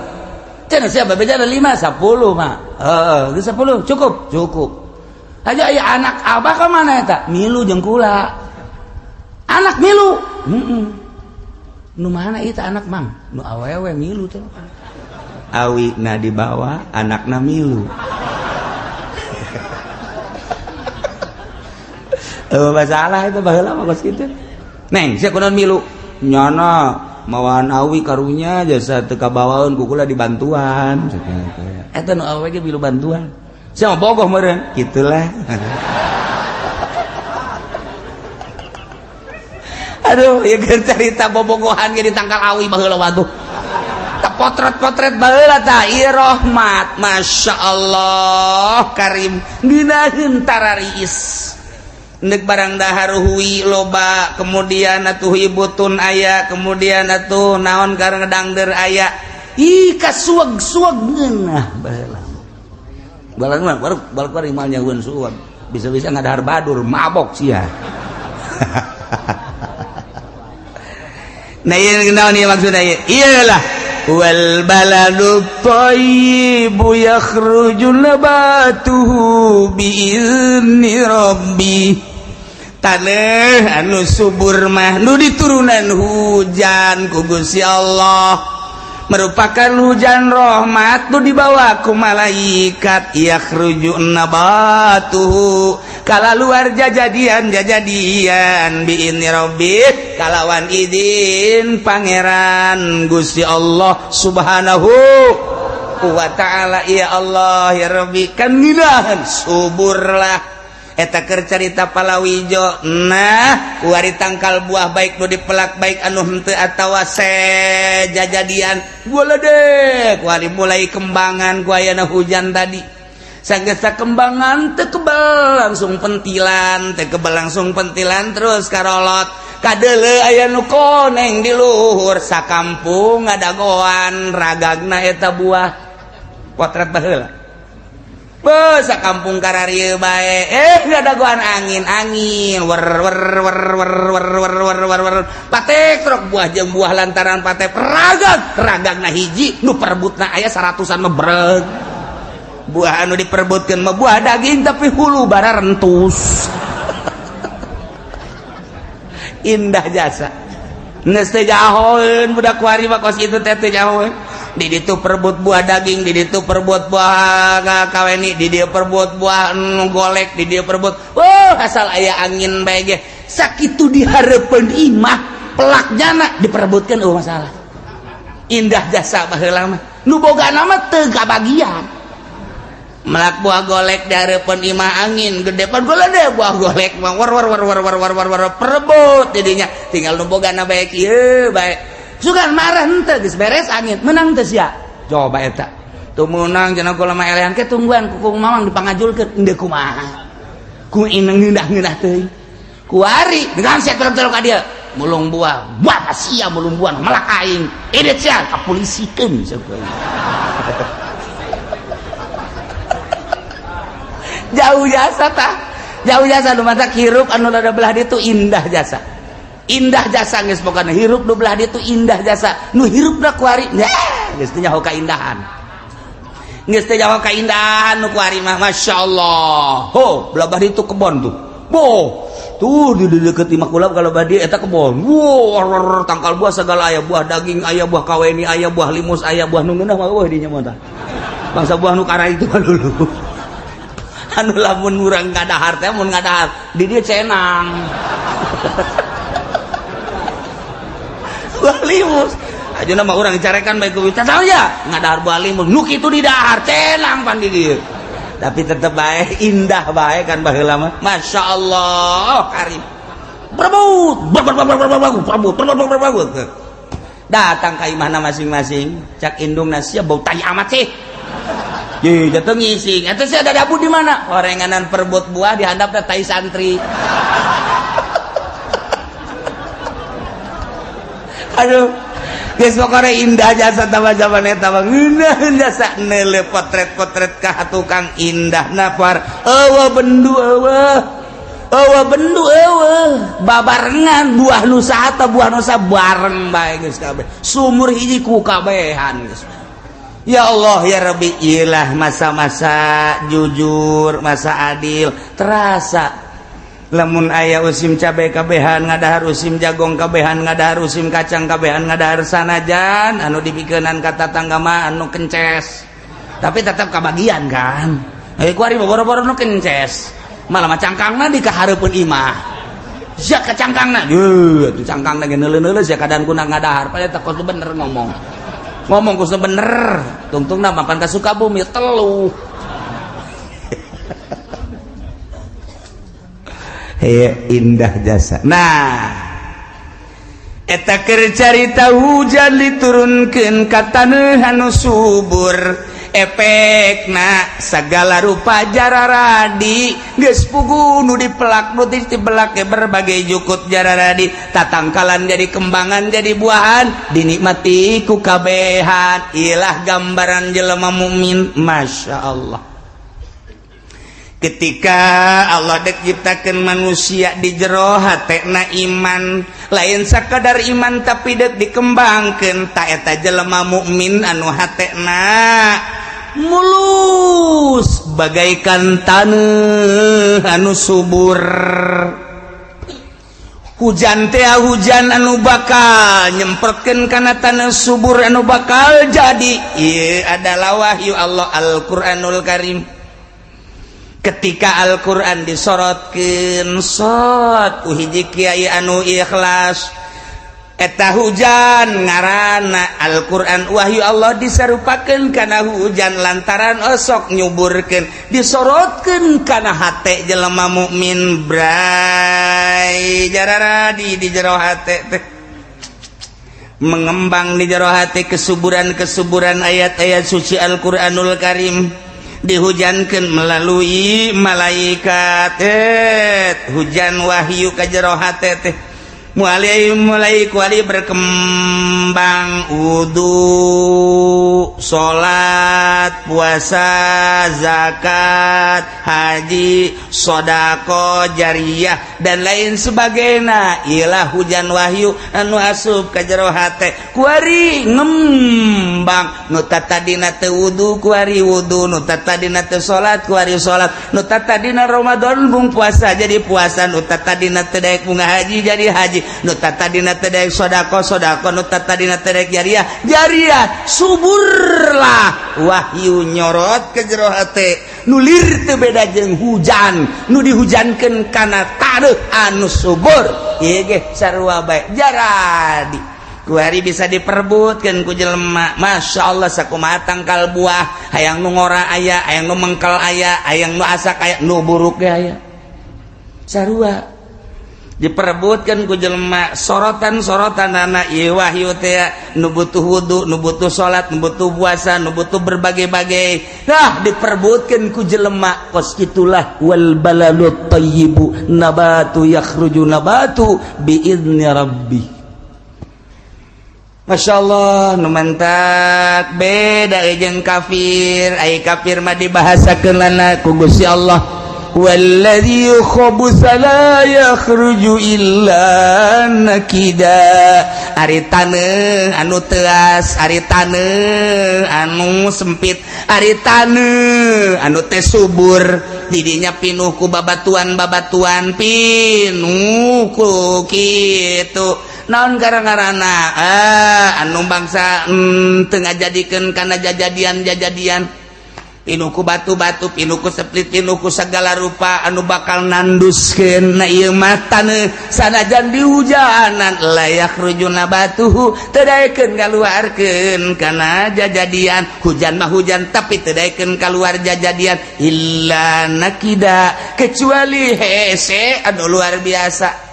cenah sia bebejana 5 10 mah heuh geus 10 cukup cukup aja aya anak abah ka mana eta milu jeung kula anak milu heeh nu mana itu anak mang nu awewe milu teh awi na dibawa anakna milu masalah itu baheula mah kos kitu neng sia kunaon milu nyana mawaan awi karunya jasa teu kabawaeun ku kula dibantuan eta nu awewe ge milu bantuan siapa bogoh meureun gitulah. Aduh ieu keur carita bobogohan ge ditangkal awi baheula waduh tah potret-potret baheula tah ieu rahmat masyaallah karim ngeunaheun tarariis Nek barang dahar hui loba kemudian atuh ibutun aya kemudian atuh naon karena dangder aya ih kasuag-suag ngeunah baheula balang mah baru balik bari mal nyahueun suag bisa-bisa ngadahar badur mabok sia. Nah ieu naon ieu maksudna ieu iyalah wal baladu thayyibu yakhruju nabatuhu biizni rabbi taneuh anu subur mah nu diturunan hujan ku Gusti Allah Merupakan hujan rahmat nu dibawa ku malaikat. Yakhruju nabatuhu, kalaluar jajadian jajadian, biizni rabbih, kalawan izin Pangeran Gusti Allah Subhanahu wa ta'ala. Ya Allah ya Rabbi, kan nginahan suburlah eta keur carita palawijo. Nah, kuari tangkal buah baik nu dipelak baik anu henteu atawa sejajadian deh, kuari mulai kembangan ku ayana hujan tadi. Sagesa kembangan teu kebel langsung pentilan, teu kebel langsung pentilan, terus karolot kadeuleu aya nu koneng di luhur. Sakampung ngadagoan ragagna eta buah potret baheula. Besa kampung kararieu bae, ngadagoan angin angin wer wer wer wer wer wer wer wer wer, patek truk buah jeung buah lantaran patek ragag ragagna hiji nu perebutna aya seratusan mah breg. Buah anu diperebutkeun mah buah daging tapi hulu bara rentus. Indah jasa, geus teu jahoeun budak kuari mah kos kitu teh, teu jahoeun. Di ditu perebut buah daging, di ditu perebut buah kaweni, di dieu perebut buah nu golek, di dieu perebut. Wah, asal aya angin bae ge sakitu di hareupeun imah pelak jana diperebutkeun, oh masalah. Indah jasa baheula mah, nu bogana mah teu kabagian. Melak buah golek di hareupeun imah, angin gede pan golek buah golek mah war war war war war war war war, perebut jadinya. Tinggal nu bogana bae kieu bae, sugan marah henteu, geus beres angin menang teu sia. Coba eta teu meunang cenah kula mah, elehan ke tungguan ku mamang dipangajulkeun endeu kumaha ku ineng ngeunah-ngeunah teuing. Kuari dengan sia terus ka dieu mulung buah, buah sia mulung buah melak aing edit sia kapolisikeun. Jauh jasa tah, jauh jasa nu matak hirup anu rada belah ditu indah jasa, indah jasa. Geus pokona hirup nu belah ditu indah jasa. Nu hirupna kuari geus teu nyaho kaindahan, geus teu nyaho kaindahan nu kuari mah. Masyaallah, ho belah ditu kebon tuh, boh tuh di deket imah kula kalau badi eta kebon. Wow, tangkal buah segala aya, buah daging aya, buah kaweni aya, buah limus aya, buah nu ngeunah mah eueuh dinya mah tah. Bangsa buah nu kara itu mah dulu anu lamun urang ngadahar teh, mun ngadahar di dieu cenang buah limus aja nama urang dicarekan bae ku tahu ya ngadahar buah limus nu kitu di dahar cenang pan di dieu. Tapi tetep bae indah bae kan baheula mah. Masya Allah karim, berebut berebut berebut berebut, datang ka imahna masing-masing. Cak indungna, sia bau tai amat sih. Ye, jatuh ngising. Eta sih ada dabu di mana? Orenganan perebut buah dihandap tai santri. Aduh, geus pokona indah jasa tambah zaman eta mah ngeunaheun jasa neuleuh potret-potret ka tukang indah napar. Eueuh bendu eueuh. Eueuh bendu eueuh. Babarengan buah nu saha buah nu saha bareng bae geus kabeh. Sumur hiji ku kabehan geus. Ya Allah ya Rabbi, ilah masa-masa jujur, masa adil terasa. Lamun aya usim cabai kabehan ngadahar, usim jagong kabehan ngadahar, usim kacang kabehan ngadahar, sanajan anu dipikeunan ka tatangga mah anu kences, tapi tetap kabagian kan. Kuari boro-boro nu kences, malah mah cangkangna di kahareupeun imah. Sia ka cangkangna, yeuh atuh cangkangna ge neuleuh-neuleuh sia kadan kuna ngadahar. Padahal teh kudu bener ngomong. Ngomong kudu bener, tungtungna mapan ka Sukabumi telu. Hei, indah jasa. Nah, eta keur carita hujan diturunkeun ka taneuh anu subur, efekna segala rupa jararadi geus pugu nu dipelak nu dipelak berbagai jukut jararadi, tatangkalan jadi kembangan jadi buahan dinikmati ku kabehan. Ilah gambaran jelema mukmin, Masya Allah. Ketika Allah dek ciptakeun manusia di jero hatena iman, lain sakadar iman tapi dek dikembangkeun, ta eta jelema mukmin anu hatena mulus bagaikan taneuh anu subur. Hujan teh hujan anu bakal nyemprotkeun kana tanah subur, anu bakal jadi ieu adalah wahyu Allah, Al-Qur'anul Karim. Ketika Al-Qur'an disorotkeun sot ku hiji kiai anu ikhlas, eta hujan ngaranna Al-Qur'an. Wahyu Allah disarupakeun kana hujan lantaran osok nyuburkeun, disorotkeun kana hate jelema mukmin, bray, jararadi di jero hate teh, mengembang di jero hate kesuburan-kesuburan ayat-ayat suci Al-Qur'anul Karim, dihujankan melalui malaikat. Hujan wahyu ka jero hate teh mulai mulai kuali berkembang wudu, salat, puasa, zakat, haji, sodako jariah, dan lain sebagainya. Ilah hujan wahyu anu asup ka jero hate, kuari ngembang. Nu tadina teu wudu, kuari wudu. Nu tadina teu salat, kuari salat. Nu tadina Ramadan bung puasa, jadi puasa. Nu tadina teu daek bunga haji, jadi haji. Nu tadina teu daek sodako, sodako. Nu tadina teu daek jariah, jariah. Suburlah wahyu nyorot ke jero hate, nu lir teu beda jeung hujan nu dihujankeun kana taneuh anu subur. Ieu ge sarua bae, jaradi kuari bisa diperebutkeun ku jelema. Masya Allah, sakumaha tangkal buah, hayang nu ngora aya, hayang nu mengkel aya, hayang nu asak aya, nu buruk ge aya, sarua diperebutkan ku jelema. Sorotan-sorotan anak ieu wahyu teh, nu butuh wudu, nu butuh salat, nu butuh puasa, nu butuh berbagai-bagai. Nah, diperebutkan ku jelema kos itulah. Wal balalut thayyibu nabatu yakhruju nabatu biizni rabbi. Masya Allah, nu mantak beda jeung kafir. Ai kafir mah dibahasakeun lana ku Gusti Allah, والذي خبث لا يخرج إلا نكدا. Ari taneuh anu teas, ari taneuh anu sempit, ari taneuh anu teh subur, didinya pinuh ku babatuan-babatuan, pinuh ku kitu. Naon gara-garana? Ah, anu bangsa teu ngajadikeun kana jajadian-jajadian, pinuh ku batu-batu, pinuh ku seplit, pinuh ku segala rupa anu bakal nanduskeun. Na ieu mah taneuh sanajan dihujanan, la yakhruju nabatuhu, teu daekeun ngaluarkeun kana jajadian. Hujan mah hujan, tapi teu daekeun kaluar jajadian, illa nakida, kecuali hese anu luar biasa.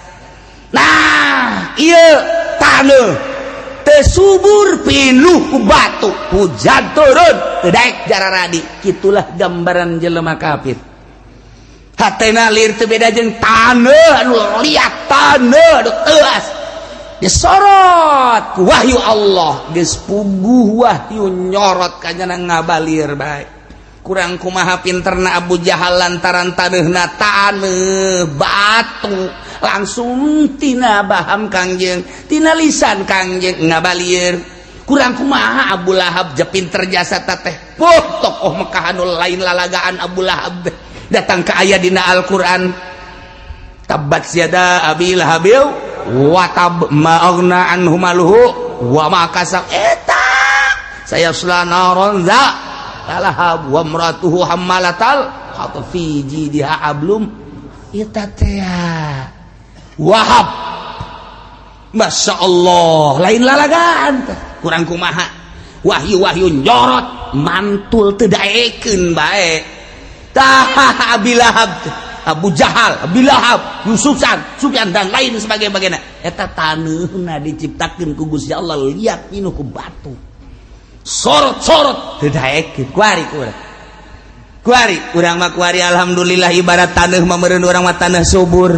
Nah, ieu taneuh teu subur, pinuh ku batu, hujan turun teu daek jararadi. Kitulah gambaran jelema kafir, hatena lir teu beda jeung taneuh anu liat, taneuh anu teuas. Disorot ku wahyu Allah, geus puguh wahyu nyorot kanyana, ngabalir bae. Kurang kumaha pinterna Abu Jahal, lantaran taneuhna taneuh batu, langsung tina baham Kangjeng, tina lisan Kangjeng ngabalir. Kurang kumaha Abu Lahab je pinter jasa teteh. Puh, tokoh Mekah anu lain lalagaan Abu Lahab teh. Datang ke ayat dina Al-Qur'an, tabbat yada abi lahabil wa tab ma aghna anhu maluhu wa ma kasab, eta sayasla naron za lahab wa imratuhu hammalatal hatab fi jidiha hablum. Eta teh Wahab, Masya Allah, lain lalagaan teh. Kurang kumaha wahyu-wahyu nyorot mantul, teu daekeun bae. Tah, Abi Lahab teh, Abu Jahal, Abi Lahab, Yusufan, Sufyan, dan lain sebagainya, eta taneuhna diciptakeun ku Gusti Allah liat, pinuh ku batu, sorot-sorot teu daekeun. Kuari kurang kuari urang mah, kuari alhamdulillah ibarat taneuh mah meureun urang mah taneuh subur.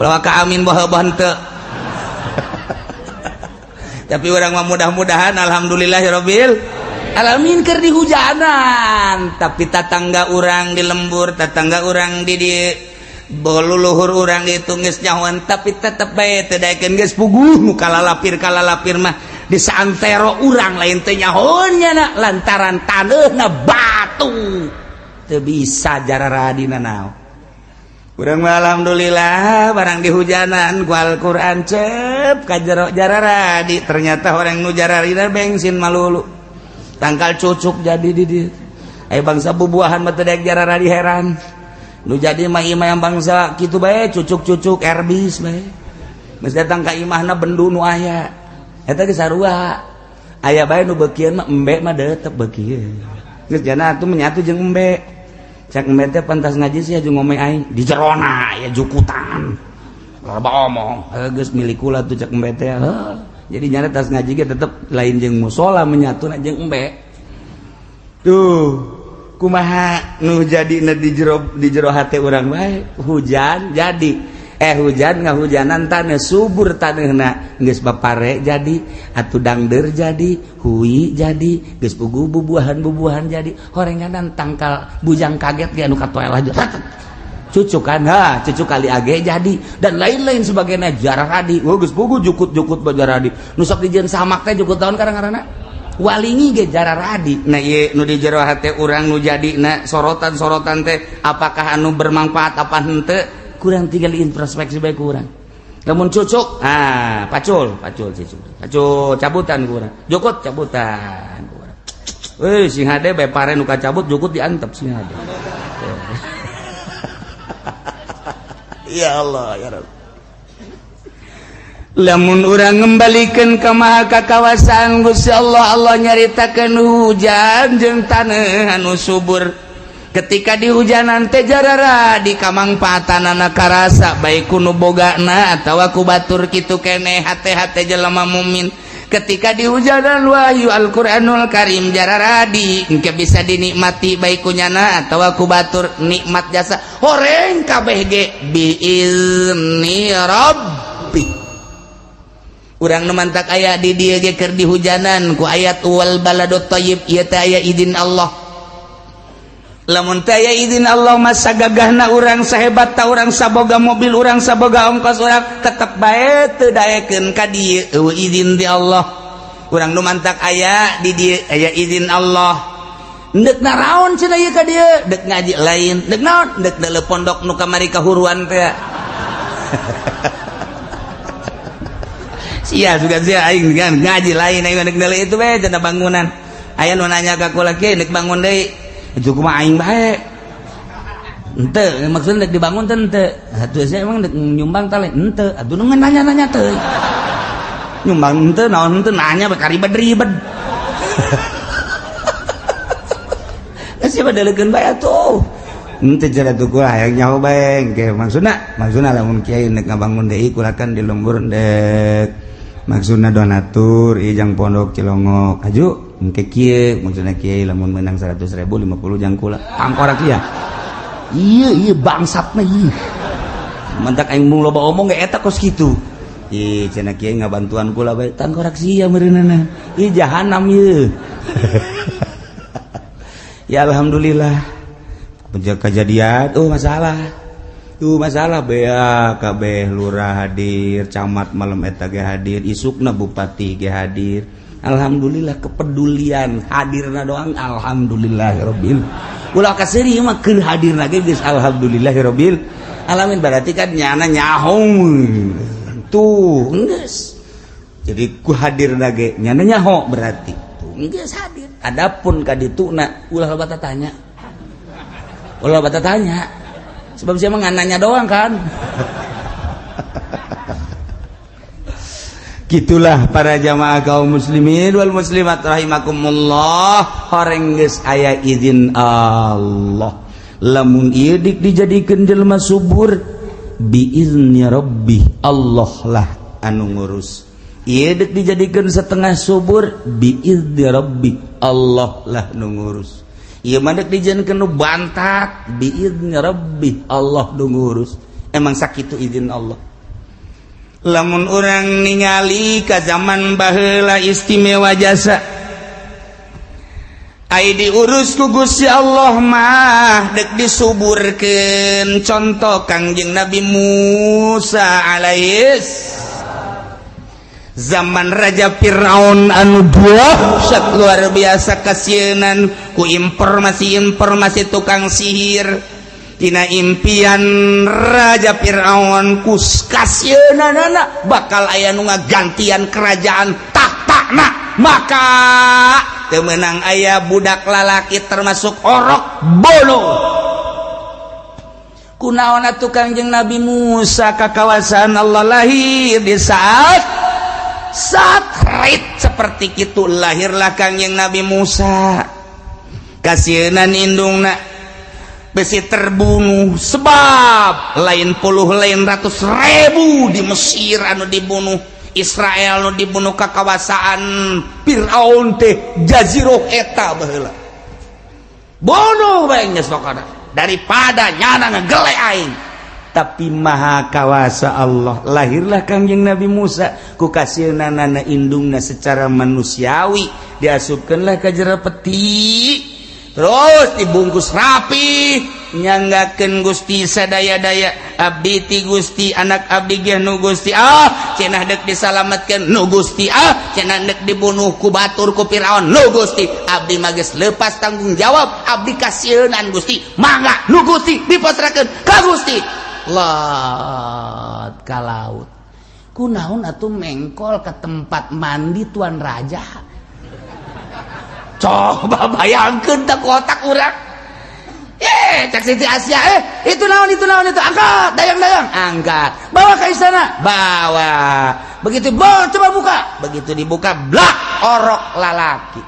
Ulah ka amin boh henteu, tapi urang mah mudah-mudahan alhamdulillahirabbil alamin keur dihujanan. Tapi tatangga urang di lembur, tatangga urang di luluhur urang itu geus nyahoan, tapi tetep bae teu daekeun. Geus puguh nu kalalapir kalalapir mah di saantero urang lain teh nyahoan na, lantaran taneuhna batu, teu bisa jararadina naon. Urang mah alhamdulillah barang dihujanan ku Al-Qur'an cep ka jero jararadi, ternyata orang nu jararina bensin malulu. Tangkal cucuk jadi di dieu. Aya bangsa bubuahan mah teu daek jararadi heran. Nu jadi mah imah yang bangsa kitu bae cucuk-cucuk erbis bae. Geus datang ka imahna bendu nu aya. Eta ge sarua. Aya bae nu beukieun mah embe mah tetep beukieun. Geus jana atuh menyatu jeung embe. Cek embe teh pantas ngaji sih aju ngomong aing di jerona aya jukutan. Loba omong, geus milik kula tuh cek embe teh. Jadi nyana tas ngaji ge tetep lain jeung musola menyatu jeung embe. Tuh, kumaha nu jadi di jero hate urang bae, hujan jadi. Hujan ngahujanan tanah subur tanahna geus bapare jadi atuh dangder jadi hui jadi geus pugu bubuahan-bubuahan jadi horenganan tangkal bujang kaget ge anu katoel aja cucukan ha cucuk kali age jadi dan lain-lain sebagainya jaradi oh geus pugu jukut-jukut bajaradi nu sok dijieun samak teh jukut tahun karang-karana walingi ge jararadi. Nah ieu nu di jero hate urang nu jadina sorotan-sorotan teh apakah anu bermanfaat apa henteu kurang tinggal introspeksi baik kurang. Namun cucuk ah pacul pacul cucuk pacul cabutan kurang jukut cabutan kurang. Euy sing hade bae pare nu kacabut jukut diantep sing hade. Ya Allah ya Rabb. Lamun urang ngembalikan ke maha kakawasaan Gusti Allah, Allah nyaritakeun hujan jeung taneuh anu subur. Ketika di hujanan teh jarara di kamangpaatanana karasa baik ku nu bogana atawa ku batur kitu keneh hate-hate jelema mukmin. Ketika di hujanan wahyu Al-Qur'anul Karim jararadi engke bisa dinikmati baik ku nyana atawa ku batur nikmat jasa horeng kabeh ge biizni rabbi. Urang nu mantak aya di dieu ge keur dihujanan ku ayat wal baladut thayyib ieu teh aya izin Allah. Lamun teh aya izin Allah masa gagahna urang sahebat ta urang saboga mobil urang saboga ongkos urang tetep bae teu daekeun ka dieu eueuh izin ti Allah. Urang nu mantak aya di dieu aya izin Allah. Ndek naraon cenah ieu ka dieu? Dek ngaji lain, dek naon? Dek deuleu pondok nu kamari kahuruan teh. Sia suka sia aing ngaji lain aing dek deuleu itu bae cenah bangunan. Aya nu nanya ka kula kieu dek bangun deui. Itu kumaha aing bae. Henteu, maksudna dek dibangun teh henteu. Atuh sia emang dek nyumbang teh lain henteu. Atuh nu nanya-nanya teh. Nyumbang henteu naon henteu nanya bae karibet-ribet. Sia mah deuleukeun bae atuh. Henteu cenah tuh kula hayang nyaho bae engke maksudna maksudna lamun kiai nek ngabangun deui kula kan di lembur dek maksudna donatur ieu jang pondok Cilongok aju engke kieu maksudna kiai lamun menang 100.000 50 jang kula tangkorak ieu ieu ieu bangsatna ieu mantak aing mung loba omong ge eta kos kitu ih cenah kiai ngabantuan kula bae tangkorak sia meureunana ieu jahanam ieu. Ya alhamdulillah kejadian oh masalah tuh masalah bea kabeh lurah hadir camat malam eta ge hadir isukna bupati ge hadir. Alhamdulillah kepedulian hadirna doang alhamdulillahirabbil ulah kaseuri mah keur hadirna ge geus alhamdulillahirabbil alamin berarti kan nyana nyaho tuh geus jadi ku hadirna ge nyana nyaho berarti tuh geus hadir. Adapun ka dituna ulah loba tanya ulah bata tanya sebab siapa nanya doang kan. Gitulah para jamaah kaum muslimin wal muslimat rahimakumullah horeng geus aya izin Allah lamun ieu dik dijadikeun jelema subur biizni rabbi Allah lah anu ngurus ieu dik dijadikeun setengah subur biizni rabbi Allah lah nu ngurus ieu mah dek dijieunkeun nu bantat biizni rabbi Allah nu ngurus. Emang sakitu izin Allah. Lamun urang ningali ka zaman baheula istimewa jasa ai diurus ku Gusti Allah mah dek disuburkeun contoh Kangjeng Nabi Musa alaihis zaman Raja Firaun anu dahsyat luar biasa kasieunan ku informasi-informasi tukang sihir. Tina impian Raja Fir'aun kuskasieunana bakal aya nu ngagantian kerajaan tahtana, maka teu meunang aya budak lalaki termasuk orok bolo. Kunaon atuh Kangjeng Nabi Musa ka kawasan Allah lahir di saat saat rit seperti itu lahirlah Kangjeng Nabi Musa. Kasieunan indungna besi terbunuh sebab lain puluh lain ratus ribu di Mesir anu dibunuh, Israel nu dibunuh ke kawasaan Fir'aun teh jaziroh eta baheula bunuh bae geus pokona daripada nyana ngegele aing. Tapi maha kawasa Allah, lahirlah Kangjeng Nabi Musa ku kasieunana indungna secara manusiawi, diasupkeunlah ka jero peti terus dibungkus rapi, nyanggakeun Gusti sadaya-daya abdi ti Gusti, anak abdi ge nu Gusti, ah cenah deuk disalametkeun nu Gusti, ah cenah deuk dibunuh ku batur ku Firaun nu Gusti, abdi mah geus lepas tanggung jawab, abdi kasieunan Gusti, mangga nu Gusti dipasrahkeun ka Gusti. Lot ka laut kunaon atuh mengkol ke tempat mandi tuan raja. Coba bayangkan tak kotak urang. Cek Siti Asia, itu naon, itu naon, itu angkat, dayang-dayang, angkat, bawa ke istana, bawa. Begitu bawa, coba buka, begitu dibuka, blak, orok lalaki.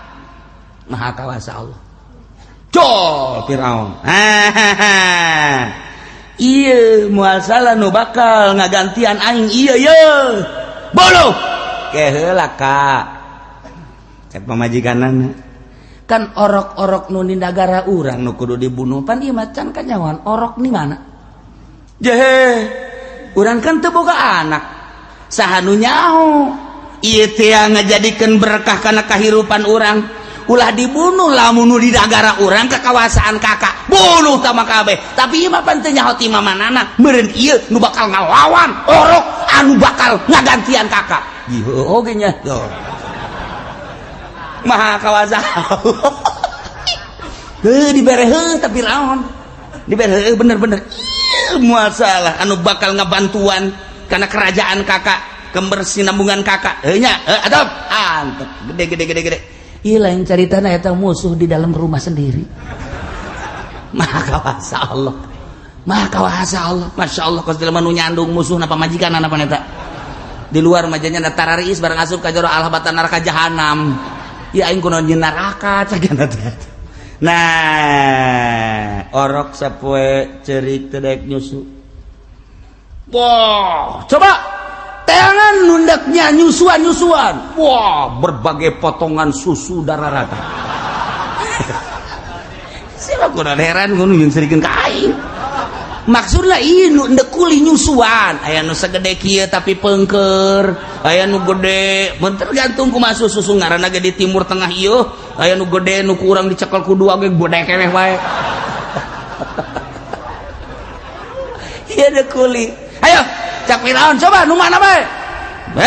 Maha kawasa Allah. Jol Firaun. Iya, moal salah nu bakal ngagantian aing, iya ye. Bolo. Keheula ka. Cek pamajikanana. Kan orok-orok nu di nagara urang nu kudu dibunuh, pan ieu macan kanyawan orok di mana jehe urang kan teu boga anak, saha nu nyaho ieu teh ngajadikeun berkah kana kahirupan urang, ulah dibunuh. Lamun nu di nagara urang kekawasaan kakak bunuh tama kabeh, tapi ieu mah pan teu nyaho ti mamanana, meureun ieu nu bakal ngalawan orok anu bakal ngagantian kakak. Ieu oge nya maha kawasa. Heuh dibere heuh tapi raon dibere heuh bener-bener moal salah anu bakal ngabantuan karena kerajaan kakak kebersinambungan kakak heuh nya adab antep gede gede gede gede. Ieu lain caritana, eta musuh di dalam rumah sendiri. Maha kawasa Allah, maha kawasa Allah, Masya Allah. Kos jelema nu nyandung musuhna pamajikan apa eta di luar majanya tararis bareng asup ka jero alhabatan neraka jahanam. Ya aing kunaon nyeun neraka cagana teh. Nah, orok sapoe ceurik teu daek nyusu. Wah, coba teangan nundaknya nyusuan-nyusuan. Wah, berbagai potongan susu darah rata. Siapa kudu heran ngono jeung serikeun ka aing. Maksudna ieu nu endek kuli nyusuan, aya nu sagede kieu tapi pengker, aya nu gede, mun tergantung kumaha susu ngaranna ge di Timur Tengah ieu, aya nu gede nu kurang dicekel ku dua ge gede keneh wae. Ieu deuk kuli. Ayo, cak Firaun coba nu mana bae?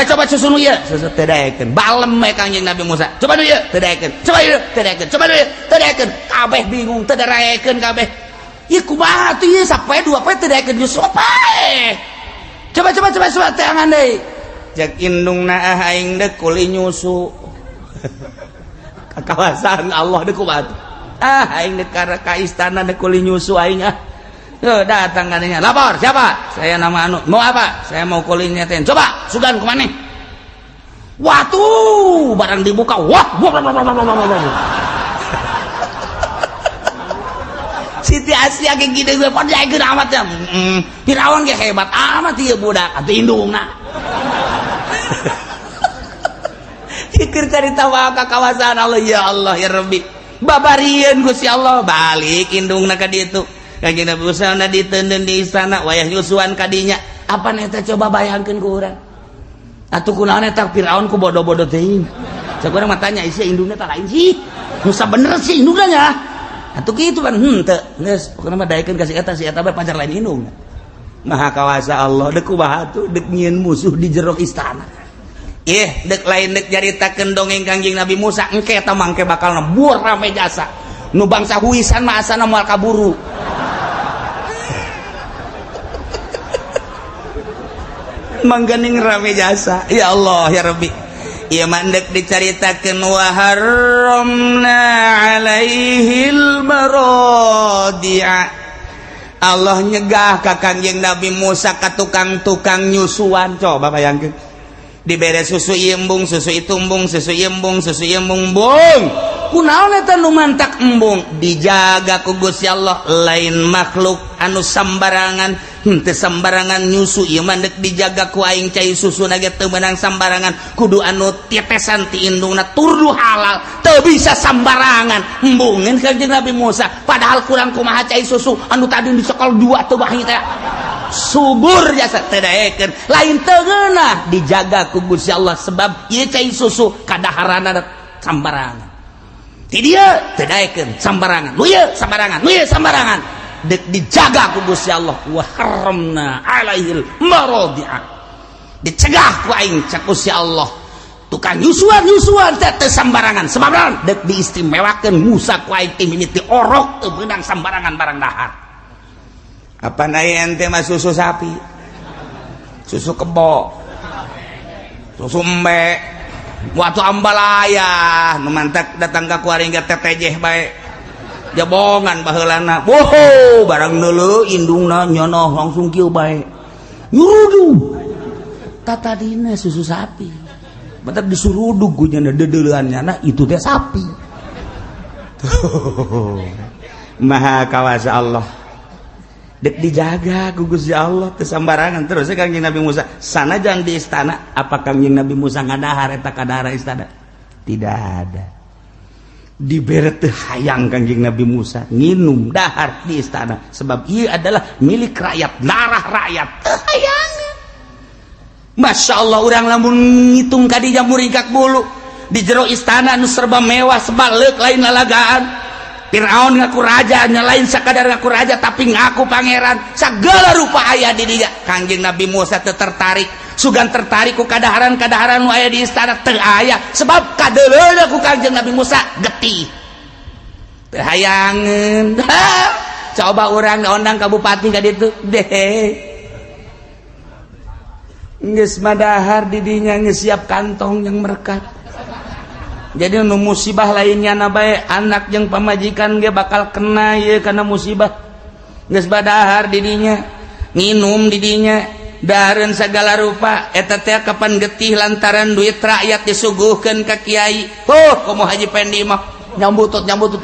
Coba susu nu ieu, susu teu daekeun. Balem we Kangjeng Nabi Musa. Coba nu ieu, teu daekeun. Coba ieu, teu daekeun. Coba nu ieu, teu daekeun. Kabeh bingung, teu daekeun kabeh. Ieu kumaha tuh ieu sapoe dua poe teu daekeun nyusu pae. Coba coba coba coba teangan deui. Cek indungna ah aing deuk kuli nyusu. Kakawasaan Allah deuk kumaha tuh. Ah aing deuk ka istana deuk kuli nyusu aing ah. Tuh datang katanya, lapor siapa? Saya nama anu. Mau apa? Saya mau kulinya ten. Coba sugan kemana? Watu barang dibuka, wah, wah, wah, wah, wah, wah, wah. Siti Asia kayak gini gue pada jaga amat ya. Firaun ge hebat amat ieu budak atuh indungna. Pikir carita wae ka kawasan Allah ya Allah ya Rabbi. Babarieun Gusti Allah balik indungna ka ditu. Kanjeng Nabi Musa na diteundeun di istana wayah nyusuan kadinya. Apa eta coba bayangkeun ku urang. Atuh kunaon eta Firaun ku bodoh-bodoh teuing. Cek urang mah tanya isi indungna tah lain sih. Nu sabener sih indungna nya. Atuh kitu kan henteu. Geus pokona mah daekeun ka si eta bae pacar lain indungna. Maha kawasa Allah deuk kumaha tuh deuk nyieun musuh di jero istana. Ih, deuk lain deuk nyaritakeun dongeng Kangjeng Nabi Musa engke eta mangke bakal nembur rame jasa. Nu bangsa huisan mah asana moal kaburu. Mangganing rame jasa. Ya Allah ya Rabbi. Ieu mah endek dicaritakeun wa harramna alaihil maradi'a. Allah nyegah ka Kangjeng Nabi Musa ka tukang-tukang nyusuan. Coba bayangkeun. Dibere susu ieu embung, susu itu embung, susu ieu embung, susu ieu embung, embung. Kunaon eta nu mantak embung? Dijaga ku Gusti Allah, lain makhluk anu sambarangan, henteu sambarangan nyusu ieu mah deuk dijaga ku aing cai susuna ge teu meunang sambarangan, kudu anu tetesan ti indungna turdu halal, teu bisa sambarangan. Embungeun Kangjeng Nabi Musa, padahal kurang kumaha cai susu anu tadi dicekel dua teu bahi teh. Subur jasa teu daekeun, lain teu ngeunah dijaga ku Gusti Allah sebab ieu cai susu kadaharanna sambarangan. Ti dieu teu daekeun sambarangan, nu ieu sambarangan, nu ieu sambarangan. Dek dijaga ku Gusti Allah wa harramna alaihil maradi'a. Dicegah ku aing cak Gusti Allah. Tukang nyusuan-nyusuan teh teu sambarangan sebab naon? Dek diistimewakeun Musa ku aing ti mimiti orok teu meunang sambarangan barang dahar. Apa aya ente mah susu sapi, susu kebo, susu embe, waktu ambalaya nu mantak datang ka kuaring ge tetejeh bae jabongan baheulana. Boho barang neuleuh indungna nyonoh langsung kieu bae nyurudug. Tatadina susu sapi batak disurudug ku nya deudeuleun nyana itu teh sapi. Maha kawasa Allah. Dek dijaga ku Gusti Allah teu sambarangan. Terus Kangjeng Nabi Musa sanajan di istana, apa Kangjeng Nabi Musa ngadahar eta kadahara istana? Tidak ada. Dibere teu hayang Kangjeng Nabi Musa nginum dahar di istana sebab ieu adalah milik rakyat, darah rakyat. Teu hayang. Masya Allah urang lamun ngitung ka dinya muringkak bulu di jero istana nu serba mewah sebalik lain lalagaan. Fir'aun ngaku raja, lain sakadar ngaku raja tapi ngaku pangeran. Segala rupa aya di dia. Kangjeng Nabi Musa teu tertarik, sugan tertarik ku kadaharan-kadaharan nu aya di istana teu aya sebab kadeuleuna ku Kangjeng Nabi Musa getih. Teu hayangeun. Coba urang ondang ka bupati ka ditu deh. Geus madahar di dinya geus siap kantong yang merekat. Jadi nu musibah lainnya na bae anak jeung pamajikan ge bakal kena ieu kana musibah. Geus badahar di dinya, nginum di dinya, dahareun sagala rupa eta teh kapan getih lantaran duit rakyat disuguhkeun ka kiai. Oh, komo Haji Pendi mah nyambutut nyambutut.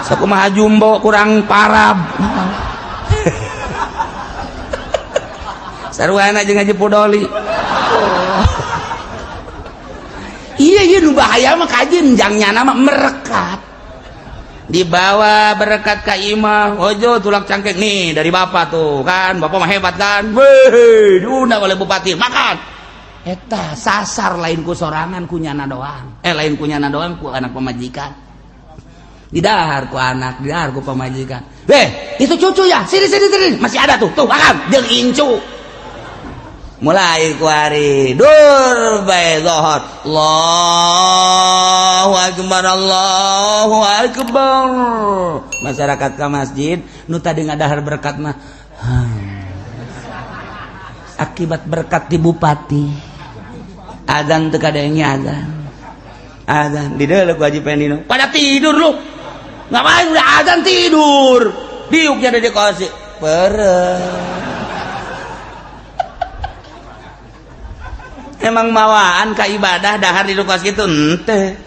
Sakumaha jumbo kurang parab. Sarwana jeung Haji Pudoli. Oh. Iya iya nu bahaya mah kajen jangnya nama merekat. Dibawa berkat ka imah, ojo tulak cangkek nih dari bapak tuh kan, bapak mah hebat kan. Weh, diundang oleh bupati, makan. Eta sasar lain ku sorangan ku nyana doang. Lain ku nyana doang ku anak pemajikan. Didahar ku anak, didahar ku pemajikan. Weh, itu cucu ya, sini sini sini, masih ada tuh, tuh makan, jeung incu. Mulai kuari dur bae zohor. Allahu akbar, Allahu akbar. Masyarakat ka masjid nu tadi ngadahar berkat mah akibat berkat di bupati. Azan teu kadenge azan. Azan di deuleu ku Haji Pendino. Pada tidur lu. Ngapain udah azan tidur. Diuknya ada di kosi. Pereh. Emang mawaan ka ibadah dahar di kos gitu ente.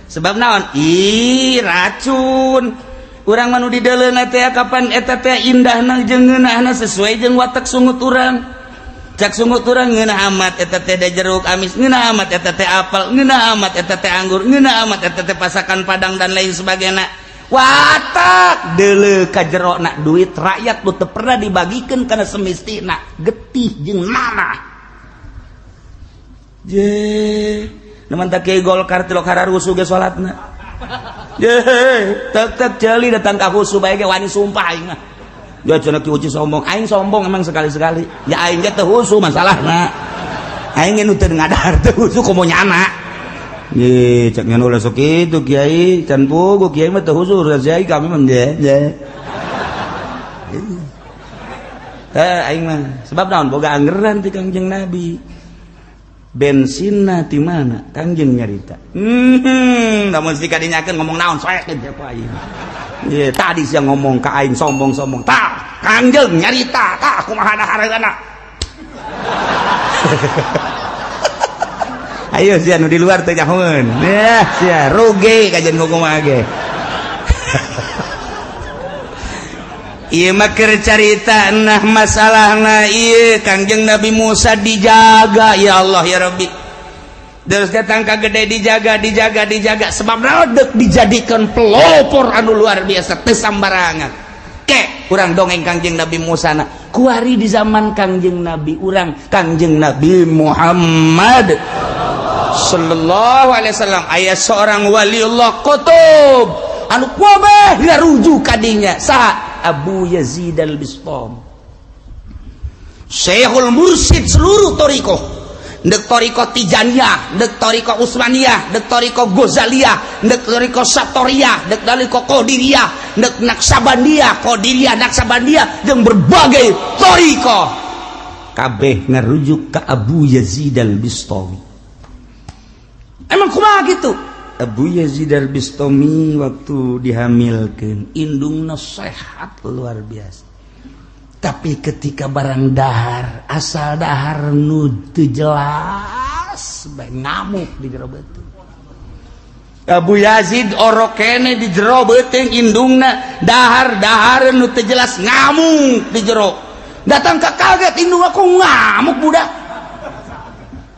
Sebab naon? Ih, racun. Urang mah nu dideuleuna teh kapan eta teh indahna jeung ngeunahna sesuai jeung watak sungut urang. Cak sungut urang ngeunah amat eta teh jeruk amis, ngeunah amat eta teh apel, ngeunah amat eta teh anggur, ngeunah amat eta teh pasakan padang dan lain sebagainya. Watak deuleu ka jerona duit rakyat nu teu pernah dibagikeun kana semestina getih jeung nanah. Je, neman tak kiai Golkar tilok hararusuh ge salatna. Je, tek tek jeli datang ka husu bae ge wani sumpah aing mah. Ya cenah ki uci sombong, aing sombong emang sekali-sekali. Ya aing ge teu husu masalahna. Aing ge nu teu ngadahar teu husu komo nyana. Ye, cek nyana ulah sok kitu kiai, can puguh kiai mah teu husu, kiai kami mah je. Je. Heh aing mah sebab naon boga anggeran ti Kangjeng Nabi. Bensinna ti mana? Kangjeng nyarita. Namun si kadinyakeun ngomong naon soekeun siapa aing. Ye, tadi sia ngomong ka aing sombong-sombong. Tah, Kangjeng nyarita, tah kumaha dahareunana. Ayo sia nu di luar teh nyahoeun. Yah, sia rugi kajian kumaha ge. Ieu mah keur carita nah masalahna ieu Kangjeng Nabi Musa dijaga ya Allah ya Rabbi. Terus datang ka gede dijaga dijaga dijaga sebab naon deuk dijadikeun pelopor anu luar biasa teu sambarangan. Ke urang dongeng Kangjeng Nabi Musa na kuari di zaman Kangjeng Nabi urang Kangjeng Nabi Muhammad sallallahu alaihi wasallam aya seorang waliullah qutub anu kabeh ngarujuk ka dinya saha Abu Yazid Al-Bistami Syekhul Mursyid seluruh thariqah ndek thariqah Tijaniyah ndek thariqah Utsmaniyah ndek thariqah Ghazaliyah ndek thariqah Satoriyah ndek thariqah Qadiriyah ndek Naksabandiyah Qadiriyah Naksabandiyah jeung berbagai thariqah kabeh ngarujuk ka Abu Yazid Al-Bistami. Emang kumaha gitu? Abu Yazid Al-Bistami waktu dihamilkan indungna sehat luar biasa. Tapi ketika barang dahar, asal dahar nu teu jelas bae ngamuk di jero beuteung. Abu Yazid orok kene di jero beuteung indungna dahar-dahar nu teu jelas ngamuk di jero. Datang ka kaget indung aku ngamuk budak.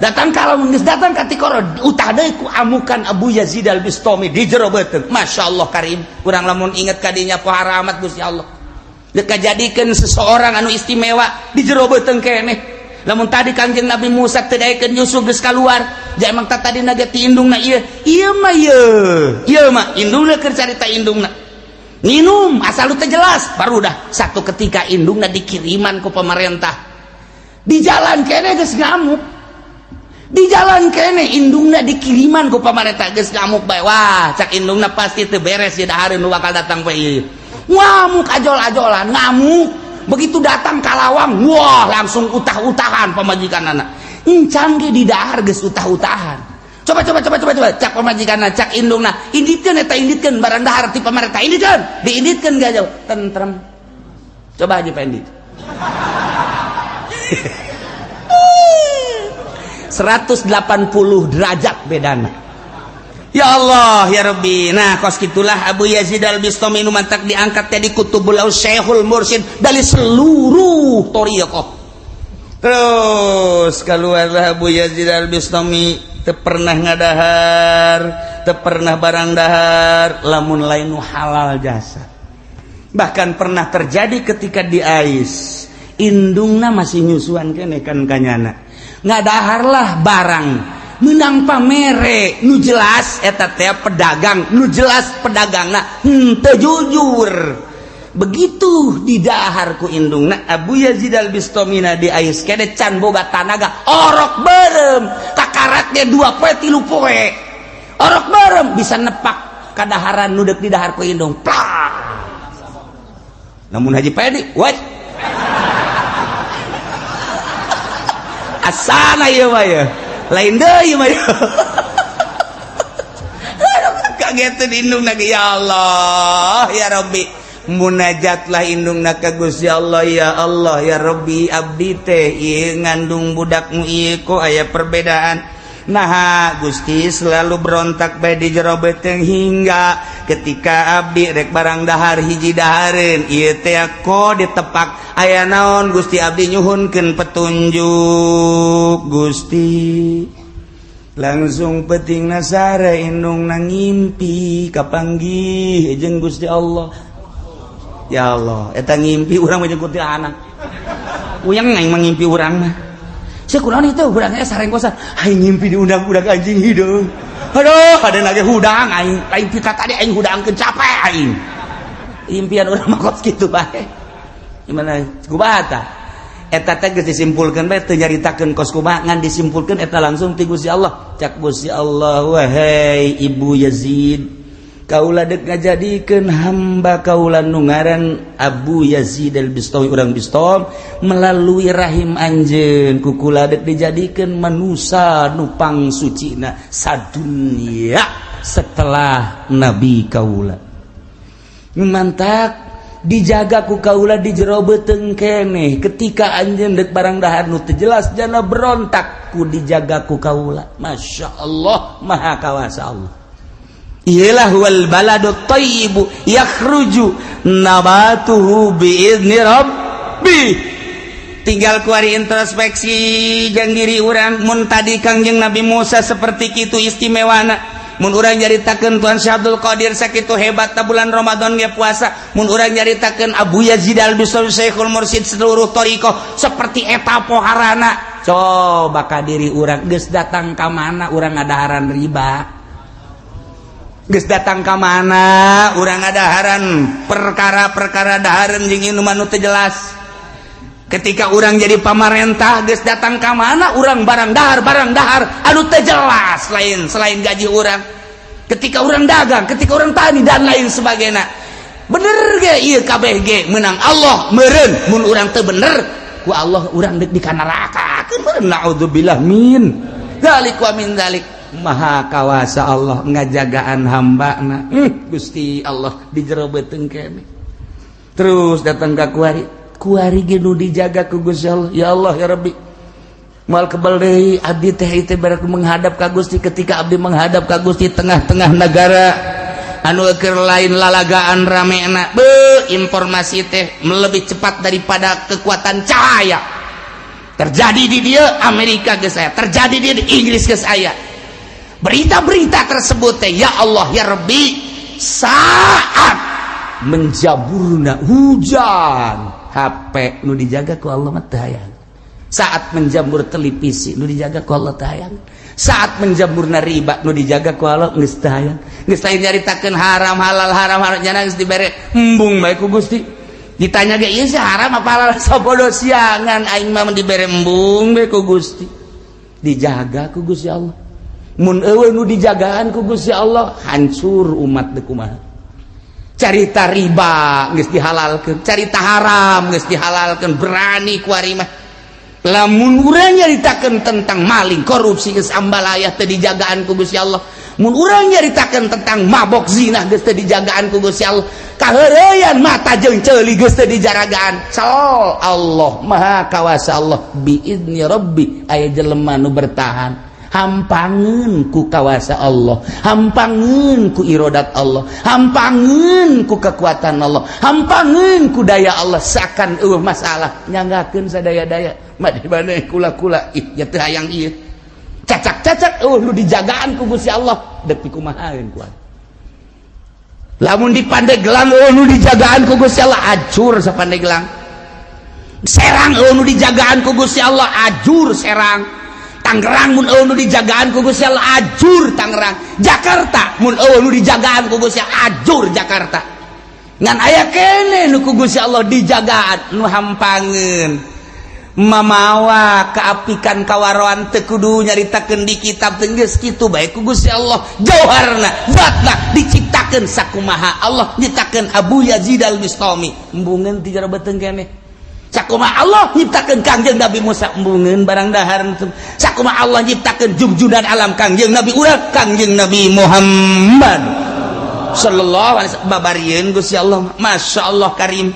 Datang kalau geus datang ka tikoro utah deui ku amukan Abu Yazid Al-Bistami di jero beuteung. Masya Allah karim, urang lamun inget ka dinya pohara amat Gusti Allah. Deuk kajadikeun seseorang anu istimewa di jero beuteung keneh. Lamun tadi Kangjeng Nabi Musa teu daekeun Yusuf geus kaluar, ja emang tadi ge ti indungna ieu. Ieu mah ieu. Ieu mah indungna keur carita indungna. Nginum asal teu jelas, baru dah satu ketika indungna dikiriman ku pemerintah. Di jalan keneh geus ngamuk. Di jalan kene indungna dikiriman ku pamarentah geus ngamuk bae. Wah, cak indungna pasti teu beres ya dahareun nu bakal datang bae ieu. Ngamuk ajol-ajolan, ngamuk. Begitu datang ka lawang, wah langsung utah-utahan pamajikanana. Encan ge di dahar geus utah-utahan. Coba coba coba coba coba cak pamajikanna, cak indungna, inditkeun eta inditkeun barang dahar ti pamarentah, inditkeun, diinditkeun ga jauh, tentrem. Coba aja Pendi. 180 derajat bedana. Ya Allah ya Rabbi. Nah kos gitulah Abu Yazid Al-Bistami nu mantak diangkat jadi kutubul Syekhul Mursyid dari seluruh thariqah. Terus keluarlah Abu Yazid Al-Bistami teu pernah ngadahar, teu pernah barang dahar lamun lain nu halal jasa. Bahkan pernah terjadi ketika di Ais, indungna masih nyusuan keneh kan kanyana. Ngadaharlah barang menang pamere nu jelas eta teh pedagang nu jelas pedagangna henteu jujur. Begitu didahar ku indungna Abu Yazid Al-Bistamina di ais kene can boga tanaga orok beureum kakaratnya 2 poe 3 poe orok beureum bisa nepak kadaharan nu deuk didahar ku indung plak. Namun Haji Pedi what asana ieu mah ya lain deui mah ya. Kaget indungna ya Allah ya Rabbi, munajatlah indungna ka Gusti Allah ya Allah ya Rabbi abdi teh ieu ngandung budakmu ieu kok aya perbedaan. Nah Gusti selalu berontak bae di jero beuteung hingga ketika abdi rek barang dahar hiji dahareun ieu teh ko ditepak aya naon Gusti abdi nyuhunkeun petunjuk Gusti. Langsung penting nasara indungna ngimpi kapanggih jeung Gusti Allah. Ya Allah eta ngimpi urang mah jeung kuntilanak. Uyang aing mah ngimpi urang mah. Sekurang itu hudangnya sareng kosan. Aing ngimpi diundang-undang anjing hideung. Aduh, ada lagi hudang aing. Lain pita tadi aing hudangkeun capek aing. Impian urang mah kos kitu bae. Gimana? Kumaha tah? Eta teh geus disimpulkeun bae teu nyaritakeun kos kumaha ngan disimpulkeun eta langsung ti Gusti Allah. Cak Gusti Allah, wahai Ibu Yazid, Kaula dek ngajadikeun hamba kaula nu ngaran Abu Yazid Al-Bistami, urang Bistom, melalui rahim anjeun ku kula dek dijadikeun manusa nu pangsucina sadunya setelah nabi kaula. Mantak dijaga ku kaula di jero beuteung keneh. Ketika anjeun dek barang dahar nu teu jelas, jana berontak, ku dijaga ku kaula. Masya Allah, maha kawasa Allah. Iyalah, wal baladu thayyibu yakhruju nabatuhu biizni rabbi. Tinggal kuari introspeksi jang diri urang. Mun tadi Kangjeng Nabi Musa seperti kitu istimewana, mun urang nyaritakeun Tuan Syekh Abdul Qadir sakitu hebat ta bulan Ramadan ge puasa, mun urang nyaritakeun Abu Yazid Al-Bistami, Syekhul Mursyid seluruh thariqah seperti eta poharana, coba ka diri urang, geus datang ka mana urang ngadaharan riba? Geus datang ka mana urang ngadaharan perkara-perkara dahareun jeung inuman nu teu jelas? Ketika urang jadi pamarentah, geus datang ka mana urang barang dahar, barang dahar anu teu jelas lain selain gaji urang? Ketika urang dagang, ketika urang tani, dan lain sebagainya, bener ge ieu kabeh ge menang Allah meureun. Mun urang teu bener, ku Allah urang deuk di neraka meureun. Naudzubillah min dzalik wa min dzalik. Maha kawasa Allah ngajagaan hamba na. Gusti Allah di jero beuteung kene. Terus datang ka kuari, kuari ge nu dijaga ku Gusti Allah. Ya Allah ya Rabbi, moal kebal deui abdi teh teh baraku menghadap ka Gusti. Ketika abdi menghadap ka Gusti, tengah-tengah negara anu keur lain lalagaan ramena be, informasi teh lebih cepat daripada kekuatan cahaya. Terjadi di dia Amerika geus aya, terjadi di Inggris geus aya berita-berita tersebut teh. Ya Allah ya Rabbi, saat menjaburna hujan, HP nu dijaga ku Allah mah teu hayang. Saat menjamur televisi, nu dijaga ku Allah teu hayang. Saat menjamurna riba, nu dijaga ku Allah geus teu hayang. Geus lain nyaritakeun haram halal, haram haram, jana geus dibere embung bae ku Gusti. Ditanya ge, ieu sih haram apa halal? Sabodo siangan, aing mah dibere embung bae ku Gusti, dijaga ku Gusti Allah. Mun eueuh nu dijagaan ku Gusti Allah, hancur umat deuk kumaha. Carita riba geus dihalalkeun, carita haram geus dihalalkeun, berani ku ari mah. Lamun urang nyaritakeun tentang maling, korupsi, geus ambalaya, teu dijagaan ku Gusti Allah. Mun urang nyaritakeun tentang mabok, zina, geus teu dijagaan ku Gusti Allah. Kaheureuyan mata jeung ceuli geus teu dijaragaan. Sal Allah, maha kawasa Allah. Biizni rabbi aya jelema nu bertahan, hampangeun ku kawasa Allah, hampangeun ku irodat Allah, hampangeun ku kekuatan Allah, hampangeun ku daya Allah, seakan eueuh masalah, nyanggakeun sadaya-daya mah di mana kula-kula. Ih ya, teu hayang ieu cacak-cacak, eueuh nu dijagaan ku Gusti Allah, deuk pikumahaeun kuat. Lamun di Pandeglang eueuh nu dijagaan ku Gusti Allah, acur sapandeglang. Serang eueuh nu dijagaan ku Gusti Allah, ajur Serang. Tangerang mun eueuh nu dijagaan ku Gusti Allah, ajur Tangerang. Jakarta mun eueuh nu dijagaan ku Gusti Allah, ajur Jakarta. Ngan aya kene nu ku Gusti Allah dijagaan, nu hampangeun mamawa keapikan kawaroan, teu kudu nyaritakeun di kitab teh, geus kitu bae ku Gusti Allah. Jauharna zatna diciptakeun sakumaha Allah nyiptakeun Abu Yazid Al-Bistami, embungeun ti jero beuteung keneh. Sakumaha Allah nyiptakeun Kangjeng Nabi Musa, embungeun barang dahar. Sakumaha Allah nyiptakeun jugjudan alam Kangjeng Nabi urang, Kangjeng Nabi Muhammad sallallahu alaihi wasallam, babarieun Gusti Allah. Masya Allah karim.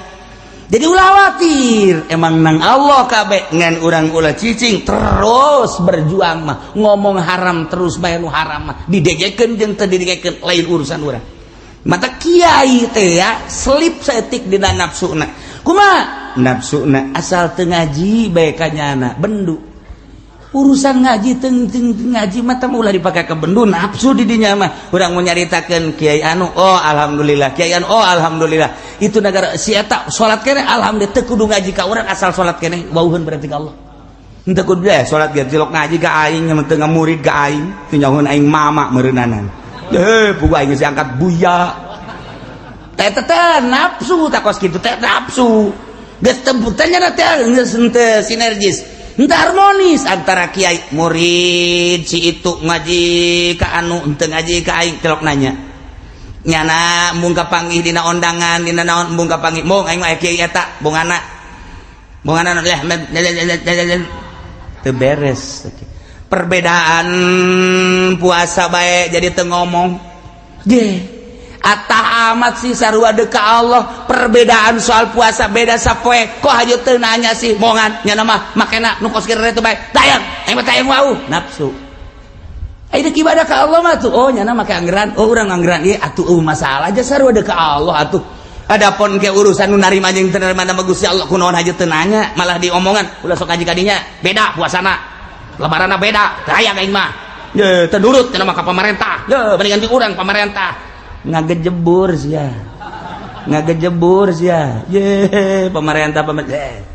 Jadi ulah khawatir, emang nang Allah kabeh. Ngan urang ulah cicing, terus berjuang mah. Ngomong haram terus bae, nu haram mah didegekeun jeung teu didegekeun lain urusan urang. Mata kiai teh ya selip saeutik dina nafsuna. Kumaha nafsuna? Asal teu ngaji bae kanyana bendu. Urusan ngaji teng teng ngaji mah teh ulah dipake ke bendu nafsu di dinya mah. Urang mau nyaritakeun kiai anu, oh alhamdulillah, kiai anu, oh alhamdulillah, itu negara si eta salat keneh, alhamdulillah. Teu kudu ngaji ka urang, asal salat keneh wauheun berarti ka Allah. Henteu kudu deh salat ge cilok ngaji ka aing, teu ngamurid ka aing, teu nyahoeun aing mama meureunnanan. Heh, pugu aing geus diangkat buya. Teh teh nafsu tak kos kitu teh nafsu. Geus teu teh teh geus henteu sinergis. Henteu harmonis antara kiai murid. Si itu ngaji ka anu, henteu ngaji ka aing, celok nanya. Nyana embung kapanggih dina ondangan, dina naon embung kapanggih. Mong aing mah kiai eta, bongana. Bongana lah teu beres. Perbedaan puasa bae jadi teu ngomong. Ge. Atah amat sih sarua deuk ka Allah, perbedaan soal puasa beda sapoe, kok hayu teu nanya sih bongan nyana mah makena nu kos kieu bae. Tayang, aing mah tayang wau nafsu. Ayo ibadah ka Allah mah tuh. Oh, nyana make anggeran. Oh, urang anggeran ieu atuh eueuh masalah aja sarua deuk ka Allah atuh. Adapun ke urusan nu narima jeung teu narima nama Gusti Allah kunaon haja teu nanya, malah diomongan ulah sok ngaji kadinya, beda puasana. Lebaranna beda, teu aya aing mah. Ye, teu nurut cenah mah ka pamarentah. Ye, mendingan di urang pamarentah. Ngagejebur sia. Ngagejebur sia. Ye, pemerintah pemerintah.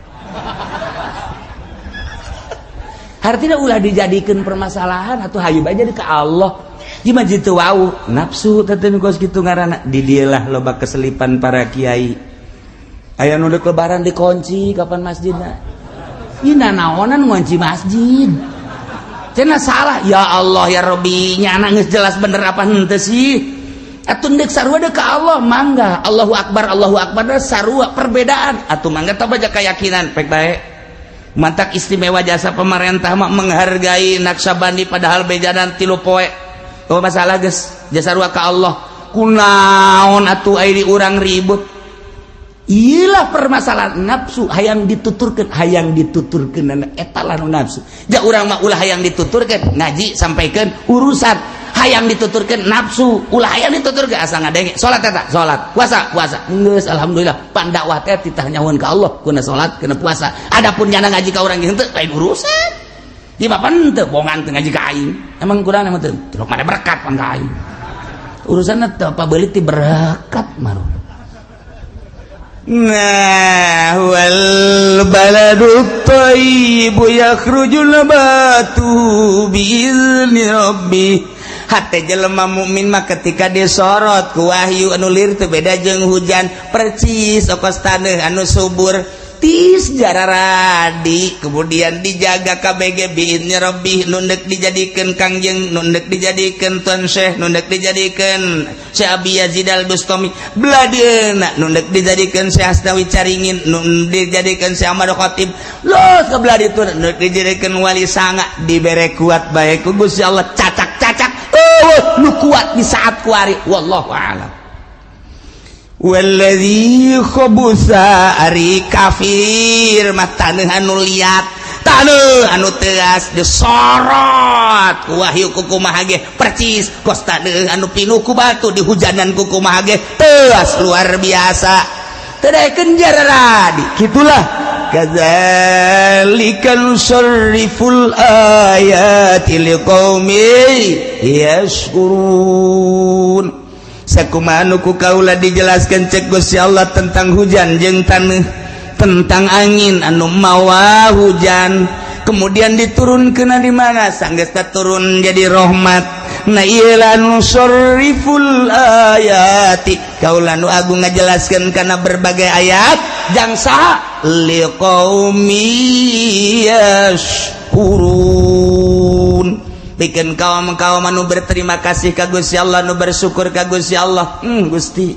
Artinya ulah dijadikan permasalahan atau hayu aja ke Allah. Gimana jitu wau nafsu teh kos kitu ngaranna di dieulah loba keselipan para kiai. Aya nu deuk lebaran dikunci kapan masjidna. Ieu nanaonan ngunci masjid. Cenah salah ya Allah ya Rabbi nyana geus jelas bener apa henteu sih. Atuh deuk sarua deuk ka Allah mangga Allahu akbar sarua perbedaan atuh mangga tah baca keyakinan pek bae. Mantak istimewa jasa pemerintah mah menghargai Naksabandi padahal bejadan 3 poe. Oh masalah geus jasa sarua ka Allah. Kunaon atuh ai di urang ribut. Iyalah permasalahan nafsu hayang dituturkeun eta lah nu nafsu. Ja urang mah ulah hayang dituturkeun ngaji sampaikeun urusan hayang dituturkeun nafsu ulah hayang dituturkeun asa ngadenge salat eta salat puasa puasa geus alhamdulillah pan dakwah teh titah nyahoan ka Allah kuna salat kuna puasa. Adapun nyana ngaji ka urang henteu lain urusan. Di bapan teu bongan teu ngaji ka aing. Emang kurang emang teu tilok mana berkat pan ka aing. Urusanna teu apa beulit ti berkat maru. Nah, wal baladu thayyibu yakhruju nabatu biizni rabbi. Hate jelema mukmin mah ketika disorot ku wahyu anu lir teu beda jeung hujan percis okos taneuh anu subur tis jararadi kemudian dijaga KBG biizni rabbi nu deuk dijadikeun kangjeng nu deuk dijadikeun Tuan Syekh nu deuk dijadikeun Syekh Abi Yazid Al Bustami beladeuna nu deuk dijadikeun Syekh Asnawi Caringin nu dijadikeun Syekh Ahmad Khatib los ke belah ditu nu deuk dijadikeun wali sanga dibere kuat bae ku Gusti Allah cacak-cacak eueuh nu kuat di saat kuari wallahu a'lam. Walladzi khabusa ari kafir mah taneuh anu liat taneuh anu teas disorot ku wahyu ku kumaha ge percis kos taneuh anu pinuh ku batu dihujanan ku kumaha ge teas luar biasa teu daekeun jararadi kitulah kadzalika nusarriful ayati liqaumin yashkurun. Sakumaha nu ku kaula dijelaskan cek Gusti Allah tentang hujan jeung taneuh, tentang angin anu mawa hujan kemudian diturunkeun di mana sanggeus turun jadi rahmat. Nah ieu lah nusarriful ayati kaula nu agung ngajelaskeun kana berbagai ayat jang saha liqaumi yashkurun. Bikin kaum-kaum anu berterima kasih ka Gusti Allah nu bersyukur ka Gusti Allah. Gusti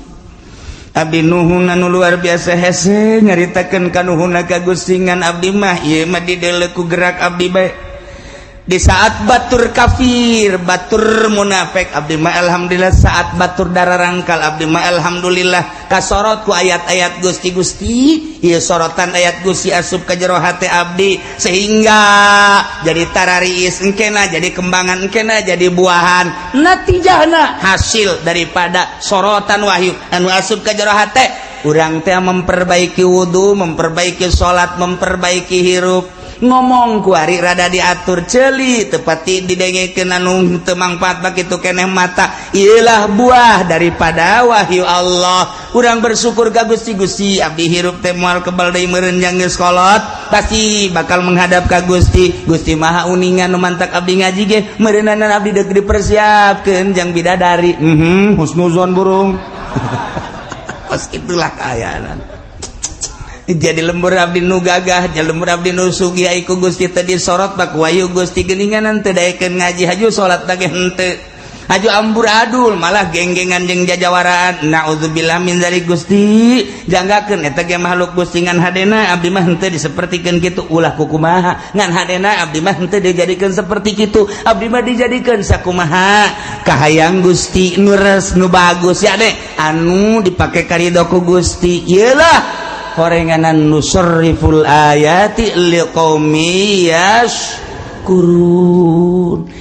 abdi nuhun anu luar biasa hese nyaritakeun kanuhunna ka Gusti ngan abdi mah ieu mah dideuleu ku gerak abdi bae. Di saat batur kafir, batur munafik abdi mah alhamdulillah saat batur dararangkal abdi mah alhamdulillah kasorot ku ayat-ayat Gusti. Gusti ieu sorotan ayat Gusti asup ka jero hate abdi sehingga jadi tarariis engkena jadi kembangan engkena jadi buahan natijahna hasil daripada sorotan wahyu anu asup ka jero hate urang teh memperbaiki wudu, memperbaiki salat, memperbaiki hirup ngomong kuari rada diatur celi tepati didengekeun anu teu mangfaat bakitu keneh mata ieulah buah daripada wahyu Allah. Urang bersyukur ka Gusti. Gusti abdi hirup teh moal kebal deui meureun jang geus kolot pasti bakal menghadap ka Gusti. Gusti Maha uningan nu mantak abdi ngaji ge meureunanan abdi deuk dipersiapkeun jang bidadari. Husnuzon burung. Kos itulah kaayaan. Jadi lembur abdi nu gagah, jadi lembur abdi nu sugih ai ku Gusti teh disorot bak wahyu Gusti geuningan teu daekeun ngaji haju salat teh henteu. Aju amburadul malah genggengan jeung jajawaraan. Naudzubillah min dzalik Gusti, janggakeun eta ge makhluk Gusti, ngan hadena abdi mah henteu disapertikeun kitu, ulah kukumaha, ngan hadena abdi mah henteu dijadikeun seperti kitu, abdi mah dijadikeun sakumaha kahayang Gusti, nu res nu bagus ya deh, anu dipake karido ku Gusti. Ieu lah horenganan nusarriful ayati liqaumi yashkurun.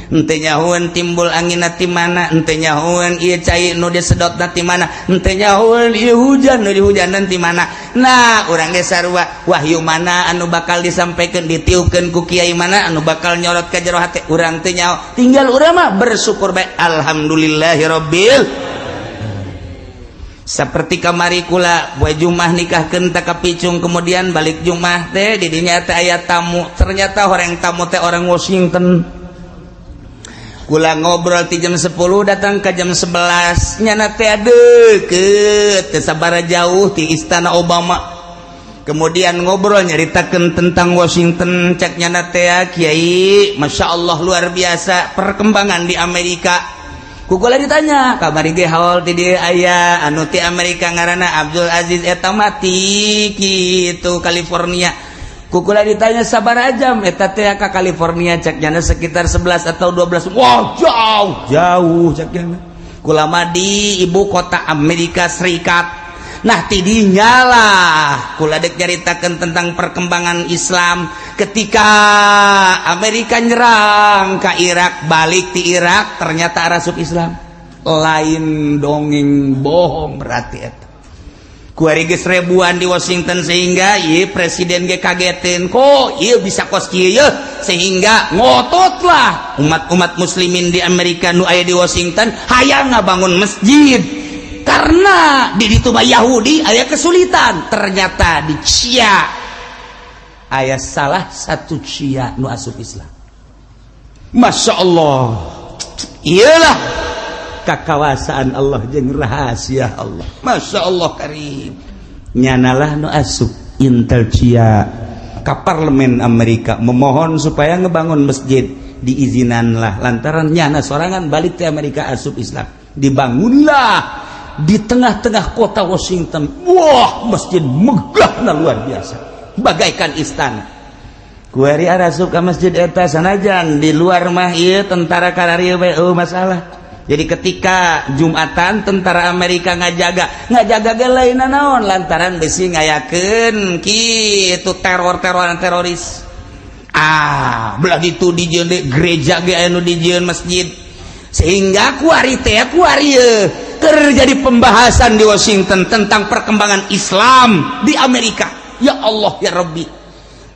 Henteu nyahoeun timbul angin ti mana, henteu nyahoeun ieu cai nu disedot ti mana, henteu nyahoeun ieu hujan nu dihujanan ti mana. Nah, urang ge sarua, wahyu mana anu bakal disampaikan, ditiupkeun ku kiai mana anu bakal nyorot ka jero hate urang teu nyaho. Tinggal urang mah bersyukur bae, alhamdulillahirabbil. Seperti kamari kula poe Jumat nikahkeun tak kapicung, kemudian balik Jumat teh di dinya teh aya tamu, ternyata orang tamu teh orang Washington. Kula ngobrol ti jam 10 datang ke jam 11, nyana teh deket teu sabara jauh ti istana Obama. Kemudian ngobrol nyaritakeun tentang Washington, cek nyana teh, "Kiai, Masya Allah, luar biasa perkembangan di Amerika." Ku kula ditanya, kamari ge haul ti dieu aya anu ti Amerika ngaranna Abdul Aziz, eta mati kitu California. Ku kula ditanya, "Sabaraha jam eta teh ka California?" Cek nyana, "Sekitar 11 atau 12." "Wah, jauh jauh," cek nyana. Kula mah di ibu kota Amerika Serikat. Nah, tidinya lah kula dek nyaritakeun tentang perkembangan Islam ketika Amerika nyerang ke Irak, balik di Irak ternyata arasup Islam. Lain dongeng bohong berarti eta. Kuari geus ribuan di Washington, sehingga ieu presiden ge kagetin, kok ieu bisa kos kieu, sehingga ngototlah umat-umat muslimin di Amerika nu aya di Washington hayang ngabangun masjid karena di ditu mah Yahudi aya kesulitan. Ternyata di CIA aya salah satu CIA nu asup Islam. Masya Allah, iyalah kakawasaan Allah jeung rahasia Allah. Masya Allah karim, nyanalah nu asup Intel CIA ka parlemen Amerika memohon supaya ngebangun masjid, diizinanlah lantaran nyana sorangan balik ke Amerika asup Islam. Dibangunlah di tengah-tengah kota Washington, wah, masjid megah luar biasa bagaikan istana. Kuari arasup ka masjid eta, sanajan di luar mah ieu tentara kararieu bae, oh masalah. Jadi ketika Jumatan tentara Amerika ngajaga, ngajaga ge lain naon, lantaran besi ngayakeun kitu teror-teroran teroris. Ah, belah ditu dijieun gereja ge anu dijieun masjid, sehingga kuari teh kuari terjadi pembahasan di Washington tentang perkembangan Islam di Amerika. Ya Allah ya Rabbi,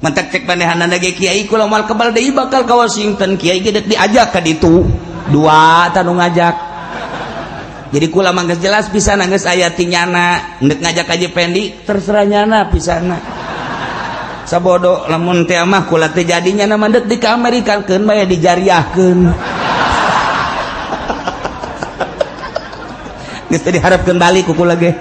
mantak cek manehanana ge, "Kiai, kula moal kebal deui bakal ka Washington." Kiai ge diajak ka ditu dua tanu ngajak. Jadi kula mah geus jelas pisan, geus aya ti nyana ndek ngajak aja Pendi terserah nyana pisana sabodo. Lamun teh mah kula teh jadinya mah ndek di ka Amerika keun bae dijariahkeun, geus teu diharapkeun balik ku kula ge.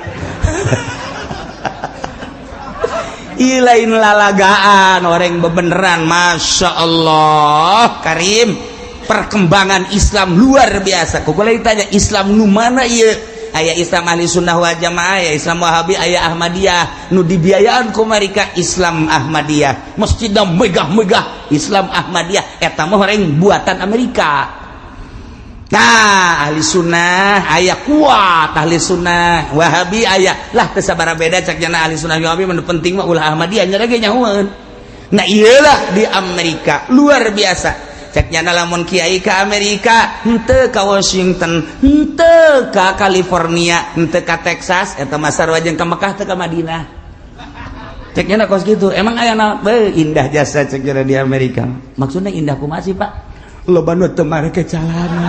Ih, lain lalagaan, orang bebeneran. Masya Allah karim, perkembangan Islam luar biasa. Ku kula ditanya, "Islam nu mana ieu?" Aya Islam Ahli Sunnah wal Jamaah, aya Islam Wahabi, aya Ahmadiyah. Nu dibiayaan ku mereka Islam Ahmadiyah, masjidna megah-megah Islam Ahmadiyah, eta mah orang buatan Amerika. Nah, ahli sunnah aya kuat, ahli sunnah Wahabi aya lah, teu sabara beda cak jana ahli sunnah Wahabi. Nu penting mah ulah Ahmadiyah nya ge nyahoeun. Nah, iyalah di Amerika luar biasa. Cek nyana, "Lamun kiai ke Amerika henteu ka Washington, henteu ka California, henteu ka Texas, eta mah sarua jeung ka Mekah teu ka Madinah." Cek nyana kos kitu. "Emang aya naon?" "Beuh, indah jasa," cek nyana, "di Amerika." "Maksudnya indah kumaha sih, Pak?" "Loba nu teu mareke calana."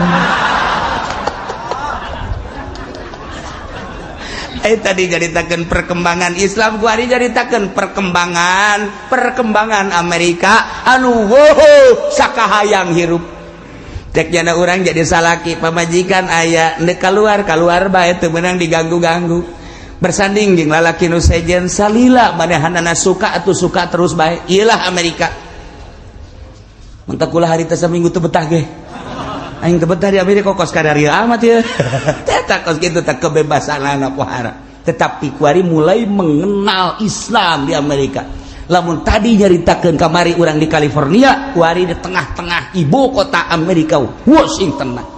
Tadi nyaritakeun perkembangan Islam, kuari nyaritakeun perkembangan perkembangan Amerika anu wow sakahayang hirup. Cek jana urang jadi salaki pamajikan aya ndek keluar keluar bae teu meunang diganggu-ganggu, bersanding jeung lalaki nu sejen salila manehanana suka atuh suka terus bae. Iyalah Amerika. Mentak kula harita saminggu teu betah ge. Aing teu betah di Amerika, kos kadarieu amat ya. Eta kos kitu teh kebebasan anak pohara. Tetapi kuari mulai mengenal Islam di Amerika. Lamun tadi nyaritakeun kamari urang di California, kuari di tengah-tengah ibu kota Amerika, Washington.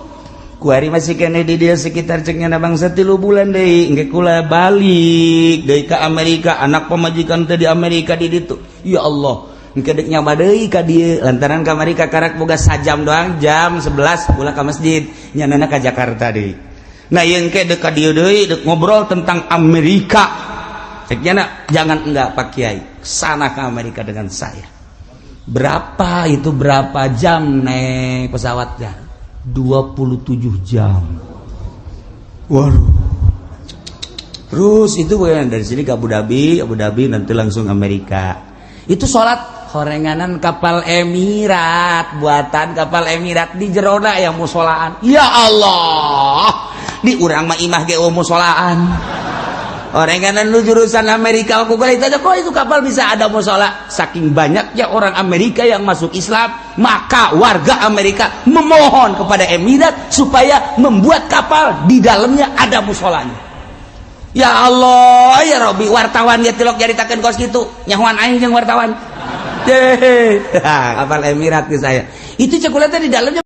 Kuari masih kene di dia sekitar ceknya bangsa 3 bulan deui, engke kula balik deui ke Amerika. Anak pamajikan teh di Amerika di ditu. Ya Allah, engke dek nyaba deui ka dieu lantaran ka Amerika karak boga sajam doang, jam 11 kula ka masjid, nyanana ka Jakarta deui. Nah, ieu engke dek ka dieu deui, dek ngobrol tentang Amerika. Ceknya, jangan, enggak, Pak Kiai, sana ke Amerika dengan saya. Berapa itu, berapa jam naik pesawatnya? 27 jam. Waduh. Terus itu bukan dari sini ke Abu Dhabi, Abu Dhabi nanti langsung Amerika. Itu sholat horenganan kapal Emirat, buatan kapal Emirat di jerona yang musolaan. Ya Allah, di urang mah imah ge musolaan. Orang lu jurusan Amerika, aku kali itu kok itu kapal bisa ada musola. Saking banyaknya orang Amerika yang masuk Islam, maka warga Amerika memohon kepada Emirat supaya membuat kapal di dalamnya ada musolanya. Ya Allah ya Robi, wartawan dia tilok nyaritakeun kos gitu, nyahuan aing jeung wartawan. Kapal Emirat ke saya itu cekulatnya di dalamnya.